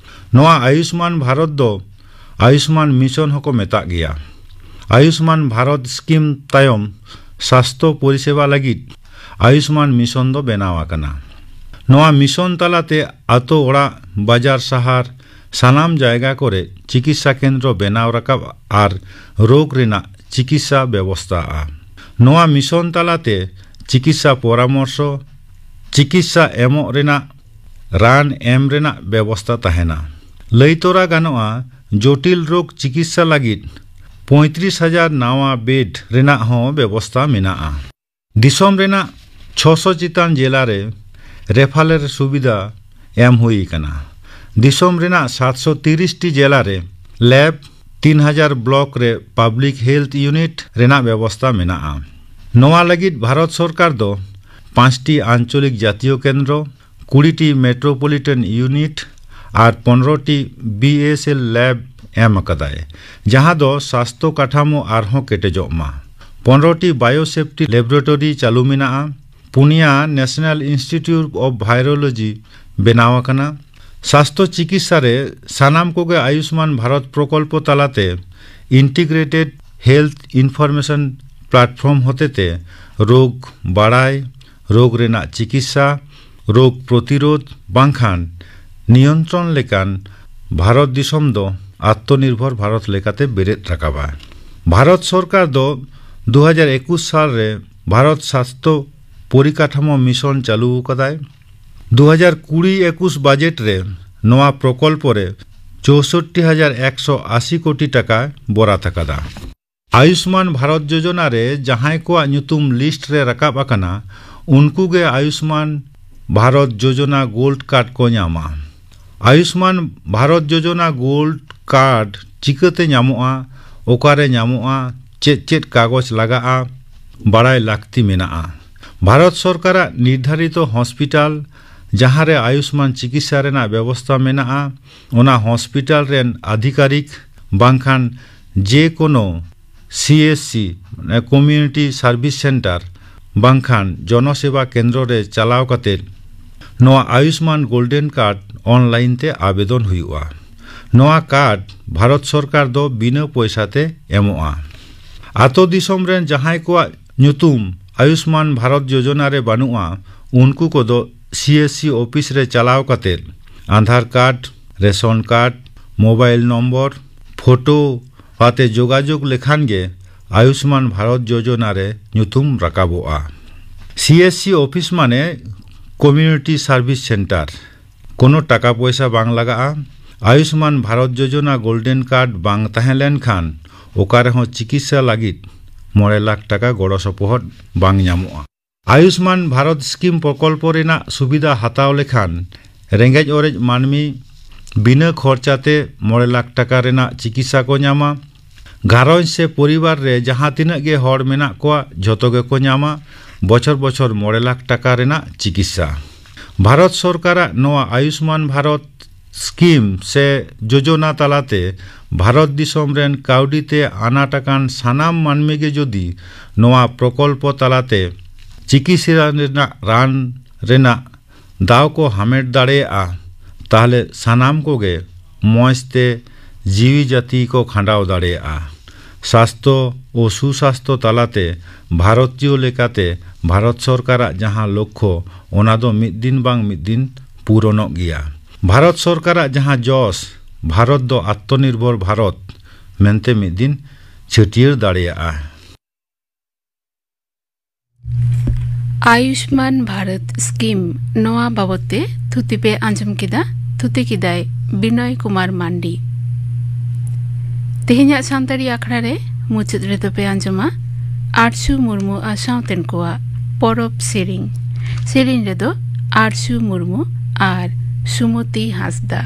ᱱᱚᱣᱟ ᱟᱭᱩᱥᱢᱟᱱ ᱵᱷᱟᱨᱚᱛ ᱫᱚ ᱟᱭᱩᱥᱢᱟᱱ ᱢᱤᱥᱚᱱ ᱦᱚᱸᱠᱚ ᱢᱮᱛᱟᱜ ᱜᱮᱭᱟ᱾ ᱟᱭᱩᱥᱢᱟᱱ ᱵᱷᱟᱨᱚᱛ ᱥᱠᱤᱢ ᱛᱟᱭᱚᱢ ᱥᱟᱥᱛᱷᱚ ᱯᱚᱨᱤᱥᱮᱵᱟ ᱞᱟᱹᱜᱤᱫ ᱟᱭᱩᱥᱢᱟᱱ ᱢᱤᱥᱚᱱ ᱫᱚ ᱵᱮᱱᱟᱣ ᱟᱠᱟᱱᱟ᱾ ᱱᱚᱣᱟ ᱢᱤᱥᱚᱱ ᱛᱟᱞᱟᱛᱮ ᱟᱛᱳ, ᱚᱲᱟᱜ, ᱵᱟᱡᱟᱨ, ᱥᱟᱦᱟᱨ, ᱥᱟᱱᱟᱢ ᱡᱟᱭᱜᱟ ᱠᱚᱨᱮ ᱪᱤᱠᱤᱛᱥᱟ ᱠᱮᱱᱫᱨᱚ ᱵᱮᱱᱟᱣ ᱨᱟᱠᱟᱵ ᱟᱨ ᱨᱳᱜᱽ ᱨᱮᱱᱟᱜ ᱪᱤᱠᱤᱛᱥᱟ ᱵᱮᱵᱚᱥᱛᱟᱜᱼᱟ᱾ ᱱᱚᱣᱟ ᱢᱤᱥᱚᱱ ᱛᱟᱞᱟᱛᱮ ᱪᱤᱠᱤᱛᱥᱟ ᱯᱚᱨᱟᱢᱚᱨᱥᱚ, ᱪᱤᱠᱤᱛᱥᱟ ᱮᱢᱚᱜ ᱨᱮᱱᱟᱜ, ᱨᱟᱱ ᱮᱢ ᱨᱮᱱᱟᱜ ᱵᱮᱵᱚᱥᱛᱟ ᱛᱟᱦᱮᱱᱟ᱾ ᱞᱟᱹᱭ ᱛᱚᱨᱟ ᱜᱟᱱᱚᱜᱼᱟ, ᱡᱚᱴᱤᱞ ᱨᱳᱜᱽ ᱪᱤᱠᱤᱛᱥᱟ ᱞᱟᱹᱜᱤᱫ ᱯᱚᱸᱭᱛᱨᱤᱥ ᱦᱟᱡᱟᱨ ᱱᱟᱣᱟ ᱵᱮᱰ ᱨᱮᱱᱟᱜ ᱦᱚᱸ ᱵᱮᱵᱚᱥᱛᱟ ᱢᱮᱱᱟᱜᱼᱟ᱾ ᱫᱤᱥᱚᱢ ᱨᱮᱱᱟᱜ ᱪᱷᱚᱥᱚ ᱪᱮᱛᱟᱱ ᱡᱮᱞᱟ ᱨᱮ ᱨᱮᱯᱷᱟᱨᱮᱞ ᱥᱩᱵᱤᱫᱷᱟ ᱮᱢ ᱦᱩᱭ ᱟᱠᱟᱱᱟ᱾ ᱫᱤᱥᱚᱢ ᱨᱮᱱᱟᱜ ᱥᱟᱛᱥᱚ ᱛᱤᱨᱤᱥ ᱴᱤ ᱡᱮᱞᱟ ᱨᱮ ᱞᱮᱵ, ᱛᱤᱱ ᱦᱟᱡᱟᱨ ᱵᱞᱚᱠ ᱨᱮ ᱯᱟᱵᱽᱞᱤᱠ ᱦᱮᱞᱛᱷ ᱤᱭᱩᱱᱤᱴ ᱨᱮᱱᱟᱜ ᱵᱮᱵᱚᱥᱛᱟ ᱢᱮᱱᱟᱜᱼᱟ᱾ ᱱᱚᱣᱟ ᱞᱟᱹᱜᱤᱫ ᱵᱷᱟᱨᱚᱛ ᱥᱚᱨᱠᱟᱨ ᱫᱚ ᱯᱟᱸᱪᱴᱤ ᱟᱧᱪᱚᱞᱤᱠ ᱡᱟᱛᱤᱭᱚ ᱠᱮᱱᱫᱨᱚ, ᱠᱩᱲᱤ ᱴᱤ ᱢᱮᱴᱨᱳᱯᱚᱞᱤᱴᱟᱱ ᱤᱭᱩᱱᱤᱴ ᱟᱨ ᱯᱚᱱᱨᱚ T B S L lab ᱮᱢ ᱟᱠᱟᱫᱟᱭ, ᱡᱟᱦᱟᱸ ᱫᱚ ᱥᱟᱥᱛᱷᱚ ᱠᱟᱴᱷᱟᱢᱳ ᱟᱨᱦᱚᱸ ᱠᱮᱴᱮᱡᱚᱜ ᱢᱟ᱾ ᱯᱚᱱᱨᱚ ᱴᱤ ᱵᱟᱭᱳᱥᱮᱯᱴᱤ ᱞᱮᱵᱚᱨᱮᱴᱚᱨᱤ ᱪᱟᱹᱞᱩ ᱢᱮᱱᱟᱜᱼᱟ᱾ ᱯᱩᱱᱭᱟ ᱱᱮᱥᱱᱟᱞ ᱤᱱᱥᱴᱤᱴᱤᱭᱩᱴ ᱚᱯᱷ ᱵᱷᱟᱭᱨᱳᱞᱚᱡᱤ ᱵᱮᱱᱟᱣ ᱟᱠᱟᱱᱟ᱾ ᱥᱟᱥᱛᱷᱚ ᱪᱤᱠᱤᱛᱥᱟ ᱨᱮ ᱥᱟᱱᱟᱢ ᱠᱚᱜᱮ ᱟᱭᱩᱥᱢᱟᱱ ᱵᱷᱟᱨᱚᱛ ᱯᱨᱚᱠᱚᱞᱯᱚ ᱛᱟᱞᱟᱛᱮ ᱤᱱᱴᱤᱜᱨᱮᱴᱮᱰ ᱦᱮᱞᱛᱷ ᱤᱱᱯᱷᱚᱨᱢᱮᱥᱚᱱ ᱯᱞᱟᱴᱯᱷᱚᱨᱢ ᱦᱚᱛᱮᱛᱮ ᱨᱳᱜᱽ ᱵᱟᱲᱟᱭ, ᱨᱳᱜᱽ ᱨᱮᱱᱟᱜ ᱪᱤᱠᱤᱛᱥᱟ, ᱨᱳᱜᱽ ᱯᱨᱚᱛᱤᱨᱳᱫᱷ ᱵᱟᱝᱠᱷᱟᱱ ᱱᱤᱭᱚᱱᱛᱨᱚᱱ ᱞᱮᱠᱟᱱ ᱵᱷᱟᱨᱚᱛ ᱫᱤᱥᱚᱢ ᱫᱚ ᱟᱛᱢᱚᱱᱤᱨᱵᱷᱚᱨ ᱵᱷᱟᱨᱚᱛ ᱞᱮᱠᱟᱛᱮ ᱵᱮᱨᱮᱫ ᱨᱟᱠᱟᱵᱟ᱾ ᱵᱷᱟᱨᱚᱛ ᱥᱚᱨᱠᱟᱨ ᱫᱚ ᱫᱩ ᱦᱟᱡᱟᱨ ᱮᱠᱩᱥ ᱥᱟᱞ ᱨᱮ ᱵᱷᱟᱨᱚᱛ ᱥᱟᱥᱛᱷᱚ ᱯᱚᱨᱤᱠᱟᱴᱷᱟᱢᱳ ᱢᱤᱥᱚᱱ ᱪᱟᱹᱞᱩ ᱟᱠᱟᱫᱟᱭ᱾ ᱫᱩ ᱦᱟᱡᱟᱨ ᱠᱩᱲᱤ ᱮᱠᱩᱥ ᱵᱟᱡᱮᱴ ᱨᱮ ᱱᱚᱣᱟ ᱯᱨᱚᱠᱚᱞᱯᱚ ᱨᱮ ᱪᱳᱥᱚᱴᱴᱤ ᱦᱟᱡᱟᱨ ᱮᱠᱥᱚ ᱟᱥᱤ ᱠᱳᱴᱤ ᱴᱟᱠᱟ ᱵᱚᱨᱟᱫ ᱟᱠᱟᱫᱟ᱾ ᱟᱭᱩᱥᱢᱟᱱ ᱵᱷᱟᱨᱚᱛ ᱡᱳᱡᱚᱱᱟ ᱨᱮ ᱡᱟᱦᱟᱸᱭ ᱠᱚᱣᱟᱜ ᱧᱩᱛᱩᱢ ᱞᱤᱥᱴ ᱨᱮ ᱨᱟᱠᱟᱵ ᱟᱠᱟᱱᱟ, ᱩᱱᱠᱩ ᱜᱮ ᱟᱭᱩᱥᱢᱟᱱ ᱵᱷᱟᱨᱚᱛ ᱡᱳᱡᱚᱱᱟ ᱜᱳᱞᱰ ᱠᱟᱨᱰ ᱠᱚ ᱧᱟᱢᱟ᱾ ᱟᱭᱩᱥᱢᱟᱱ ᱵᱷᱟᱨᱚᱛ ᱡᱳᱡᱚᱱᱟ ᱜᱳᱞᱰ ᱠᱟᱨᱰ ᱪᱤᱠᱟᱹᱛᱮ ᱧᱟᱢᱚᱜᱼᱟ, ᱚᱠᱟᱨᱮ ᱧᱟᱢᱚᱜᱼᱟ, ᱪᱮᱫ ᱪᱮᱫ ᱠᱟᱜᱚᱡᱽ ᱞᱟᱜᱟᱜᱼᱟ, ᱵᱟᱲᱟᱭ ᱞᱟᱹᱠᱛᱤ ᱢᱮᱱᱟᱜᱼᱟ᱾ ᱵᱷᱟᱨᱚᱛ ᱥᱚᱨᱠᱟᱨᱟᱜ ᱱᱤᱨᱫᱷᱟᱨᱤᱛᱚ ᱦᱚᱥᱯᱤᱴᱟᱞ, ᱡᱟᱦᱟᱸ ᱨᱮ ᱟᱭᱩᱥᱢᱟᱱ ᱪᱤᱠᱤᱛᱥᱟ ᱨᱮᱱᱟᱜ ᱵᱮᱵᱚᱥᱛᱟ ᱢᱮᱱᱟᱜᱼᱟ, ᱚᱱᱟ ᱦᱚᱥᱯᱤᱴᱟᱞ ᱨᱮᱱ ᱟᱫᱷᱤᱠᱟᱨᱤᱠ ᱵᱟᱝᱠᱷᱟᱱ ᱡᱮ ᱠᱳᱱᱳ ᱥᱤ ᱮᱥ ᱥᱤ, ᱢᱟᱱᱮ Community Service Centre, ᱵᱟᱝᱠᱷᱟᱱ ᱡᱚᱱᱚ ᱥᱮᱵᱟ ᱠᱮᱱᱫᱨᱚ ᱨᱮ ᱪᱟᱞᱟᱣ ᱠᱟᱛᱮ ᱱᱚᱣᱟ ᱟᱭᱩᱥᱢᱟᱱ ᱜᱳᱞᱰᱮᱱ ᱠᱟᱨᱰ ᱚᱱᱞᱟᱭᱤᱱ ᱛᱮ ᱟᱵᱮᱫᱚᱱ ᱦᱩᱭᱩᱜᱼᱟ᱾ ᱱᱚᱣᱟ ᱠᱟᱨᱰ ᱵᱷᱟᱨᱚᱛ ᱥᱚᱨᱠᱟᱨ ᱫᱚ ᱵᱤᱱᱟᱹ ᱯᱚᱭᱥᱟ ᱛᱮ ᱮᱢᱚᱜᱼᱟ᱾ ᱟᱛᱳ ᱫᱤᱥᱚᱢ ᱨᱮᱱ ᱡᱟᱦᱟᱸᱭ ᱠᱚᱣᱟᱜ ᱧᱩᱛᱩᱢ ᱟᱭᱩᱥᱢᱟᱱ ᱵᱷᱟᱨᱚᱛ ᱡᱳᱡᱚᱱᱟ ᱨᱮ ᱵᱟᱹᱱᱩᱜᱼᱟ, ᱩᱱᱠᱩ ᱠᱚᱫᱚ ᱥᱤ ᱮᱥ ᱥᱤ ᱚᱯᱷᱤᱥ ᱨᱮ ᱪᱟᱞᱟᱣ ᱠᱟᱛᱮ Aadhaar card, ration card, mobile number, photo ᱟᱛᱮ ᱡᱳᱜᱟᱡᱳᱜᱽ ᱞᱮᱠᱷᱟᱱ ᱜᱮ ᱟᱭᱩᱥᱢᱟᱱ ᱵᱷᱟᱨᱚᱛ ᱡᱳᱡᱚᱱᱟ ᱨᱮ ᱧᱩᱛᱩᱢ ᱨᱟᱠᱟᱵᱚᱜᱼᱟ᱾ ᱥᱤ ᱮᱥ ᱥᱤ ᱚᱯᱷᱤᱥ ᱢᱟᱱᱮ Community Service Centre᱾ ᱠᱳᱱᱳ ᱴᱟᱠᱟ ᱯᱚᱭᱥᱟ ᱵᱟᱝ ᱞᱟᱜᱟᱜᱼᱟ᱾ ᱟᱭᱩᱥᱢᱟᱱ ᱵᱷᱟᱨᱚᱛ ᱡᱳᱡᱚᱱᱟ ᱜᱳᱞᱰᱮᱱ ᱠᱟᱨᱰ ᱵᱟᱝ ᱛᱟᱦᱮᱸ ᱞᱮᱱᱠᱷᱟᱱ ᱚᱠᱟ ᱨᱮᱦᱚᱸ ᱪᱤᱠᱤᱛᱥᱟ ᱞᱟᱹᱜᱤᱫ ᱢᱚᱬᱮ ᱞᱟᱠᱷ ᱴᱟᱠᱟ ᱜᱚᱲᱚ ᱥᱚᱯᱚᱦᱚᱫ ᱵᱟᱝ ᱧᱟᱢᱚᱜᱼᱟ᱾ ᱟᱭᱩᱥᱢᱟᱱ ᱵᱷᱟᱨᱚᱛ ᱥᱠᱤᱢ ᱯᱨᱚᱠᱚᱞᱯᱚ ᱨᱮᱱᱟᱜ ᱥᱩᱵᱤᱫᱷᱟ ᱦᱟᱛᱟᱣ ᱞᱮᱠᱷᱟᱱ ᱨᱮᱸᱜᱮᱡ ᱚᱨᱮᱡ ᱢᱟᱹᱱᱢᱤ ᱵᱤᱱᱟᱹ ᱠᱷᱚᱨᱪᱟ ᱛᱮ ᱢᱚᱬᱮ ᱞᱟᱠᱷ ᱴᱟᱠᱟ ᱨᱮᱱᱟᱜ ᱪᱤᱠᱤᱛᱥᱟ ᱠᱚ ᱧᱟᱢᱟ᱾ ᱜᱷᱟᱨᱚᱸᱡᱽ ᱥᱮ ᱯᱚᱨᱤᱵᱟᱨ ᱨᱮ ᱡᱟᱦᱟᱸ ᱛᱤᱱᱟᱹᱜ ᱜᱮ ᱦᱚᱲ ᱢᱮᱱᱟᱜ ᱠᱚᱣᱟ, ᱡᱷᱚᱛᱚ ᱜᱮᱠᱚ ᱧᱟᱢᱟ ᱵᱚᱪᱷᱚᱨ ᱵᱚᱪᱷᱚᱨ ᱢᱚᱬᱮ ᱞᱟᱠᱷ ᱴᱟᱠᱟ ᱨᱮᱱᱟᱜ ᱪᱤᱠᱤᱛᱥᱟ᱾ ᱵᱷᱟᱨᱚᱛ ᱥᱚᱨᱠᱟᱨᱟᱜ ᱱᱚᱣᱟ ᱟᱭᱩᱥᱢᱟᱱ ᱵᱷᱟᱨᱚᱛ ᱥᱠᱤᱢ ᱥᱮ ᱡᱳᱡᱚᱱᱟ ᱛᱟᱞᱟᱛᱮ ᱵᱷᱟᱨᱚᱛ ᱫᱤᱥᱚᱢ ᱨᱮᱱ ᱠᱟᱹᱣᱰᱤ ᱛᱮ ᱟᱱᱟᱴ ᱟᱠᱟᱱ ᱥᱟᱱᱟᱢ ᱢᱟᱹᱱᱢᱤ ᱜᱮ ᱡᱩᱫᱤ ᱱᱚᱣᱟ ᱯᱨᱚᱠᱚᱞᱯᱚ ᱛᱟᱞᱟᱛᱮ ᱪᱤᱠᱤᱛᱥᱟ ᱨᱮᱱᱟᱜ ᱨᱟᱱ ᱨᱮᱱᱟᱜ ᱫᱟᱣ ᱠᱚ ᱦᱟᱢᱮᱴ ᱫᱟᱲᱮᱭᱟᱜᱼᱟ, ᱛᱟᱦᱞᱮ ᱥᱟᱱᱟᱢ ᱠᱚᱜᱮ ᱢᱚᱡᱽ ᱛᱮ ᱡᱤᱣᱤ ᱡᱟᱹᱛᱤ ᱠᱚ ᱠᱷᱟᱸᱰᱟᱣ ᱫᱟᱲᱮᱭᱟᱜᱼᱟ᱾ ᱥᱟᱥᱛᱚ ᱳ ᱥᱩᱥᱟᱥᱛᱚ ᱛᱟᱞᱟᱛᱮ ᱵᱷᱟᱨᱚᱛᱤᱭᱚ ᱞᱮᱠᱟᱛᱮ ᱵᱷᱟᱨᱚᱛ ᱥᱚᱨᱠᱟᱨᱟᱜ ᱡᱟᱦᱟᱸ ᱞᱚᱠᱠᱷᱚ, ᱚᱱᱟ ᱫᱚ ᱢᱤᱫ ᱫᱤᱱ ᱵᱟᱝ ᱢᱤᱫ ᱫᱤᱱ ᱯᱩᱨᱚᱱᱚᱜ ᱜᱮᱭᱟ᱾ ᱵᱷᱟᱨᱚᱛ ᱥᱚᱨᱠᱟᱨᱟᱜ ᱡᱟᱦᱟᱸ ᱡᱚᱥ, ᱵᱷᱟᱨᱚᱛ ᱫᱚ ᱟᱛᱢᱚᱱᱤᱨᱵᱷᱚᱨ ᱵᱷᱟᱨᱚᱛ ᱢᱮᱱᱛᱮ ᱢᱤᱫ ᱫᱤᱱ ᱪᱷᱟᱹᱴᱭᱟᱹᱨ ᱫᱟᱲᱮᱭᱟᱜᱼᱟ᱾ ᱟᱭᱩᱥᱢᱟᱱ ᱵᱷᱟᱨᱚᱛ ᱥᱠᱤᱢ, ᱱᱚᱣᱟ ᱵᱟᱵᱚᱫ ᱛᱮ ᱛᱷᱩᱛᱤ ᱯᱮ ᱟᱸᱡᱚᱢ ᱠᱮᱫᱟ᱾ ᱛᱷᱩᱛᱤ ᱠᱮᱫᱟᱭ ᱵᱤᱱᱚᱭ ᱠᱩᱢᱟᱨ ᱢᱟᱱᱰᱤ᱾ ᱛᱮᱦᱮᱧᱟᱜ ᱥᱟᱱᱛᱟᱲᱤ ᱟᱠᱷᱲᱟ ᱨᱮ ᱢᱩᱪᱟᱹᱫ ᱨᱮᱫᱚ ᱯᱮ ᱟᱸᱡᱚᱢᱟ ᱟᱨᱡᱩ ᱢᱩᱨᱢᱩ ᱟᱨ ᱥᱟᱶᱛᱮᱱ ᱠᱚᱣᱟᱜ ᱯᱚᱨᱚᱵᱽ ᱥᱮᱨᱮᱧ᱾ ᱥᱮᱨᱮᱧ ᱨᱮᱫᱚ ᱟᱨᱡᱩ ᱢᱩᱨᱢᱩ ᱟᱨ ᱥᱩᱢᱚᱛᱤ ᱦᱟᱸᱥᱫᱟ᱾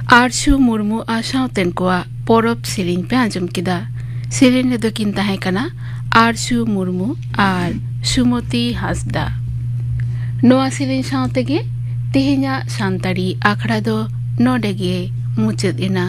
ᱟᱨᱥᱩ ᱢᱩᱨᱢᱩ ᱟᱨ ᱥᱟᱶᱛᱮᱱ ᱠᱚᱣᱟᱜ ᱯᱚᱨᱚᱵᱽ ᱥᱮᱨᱮᱧ ᱯᱮ ᱟᱸᱡᱚᱢ ᱠᱮᱫᱟ᱾ ᱥᱮᱨᱮᱧ ᱨᱮᱫᱚ ᱠᱤᱱ ᱛᱟᱦᱮᱸ ᱠᱟᱱᱟ ᱟᱨᱥᱩ ᱢᱩᱨᱢᱩ ᱟᱨ ᱥᱩᱢᱚᱛᱤ ᱦᱟᱸᱥᱫᱟ᱾ ᱱᱚᱣᱟ ᱥᱮᱨᱮᱧ ᱥᱟᱶ ᱛᱮᱜᱮ ᱛᱮᱦᱮᱧᱟᱜ ᱥᱟᱱᱛᱟᱲᱤ ᱟᱠᱷᱲᱟ ᱫᱚ ᱱᱚᱰᱮ ᱜᱮ ᱢᱩᱪᱟᱹᱫ ᱮᱱᱟ᱾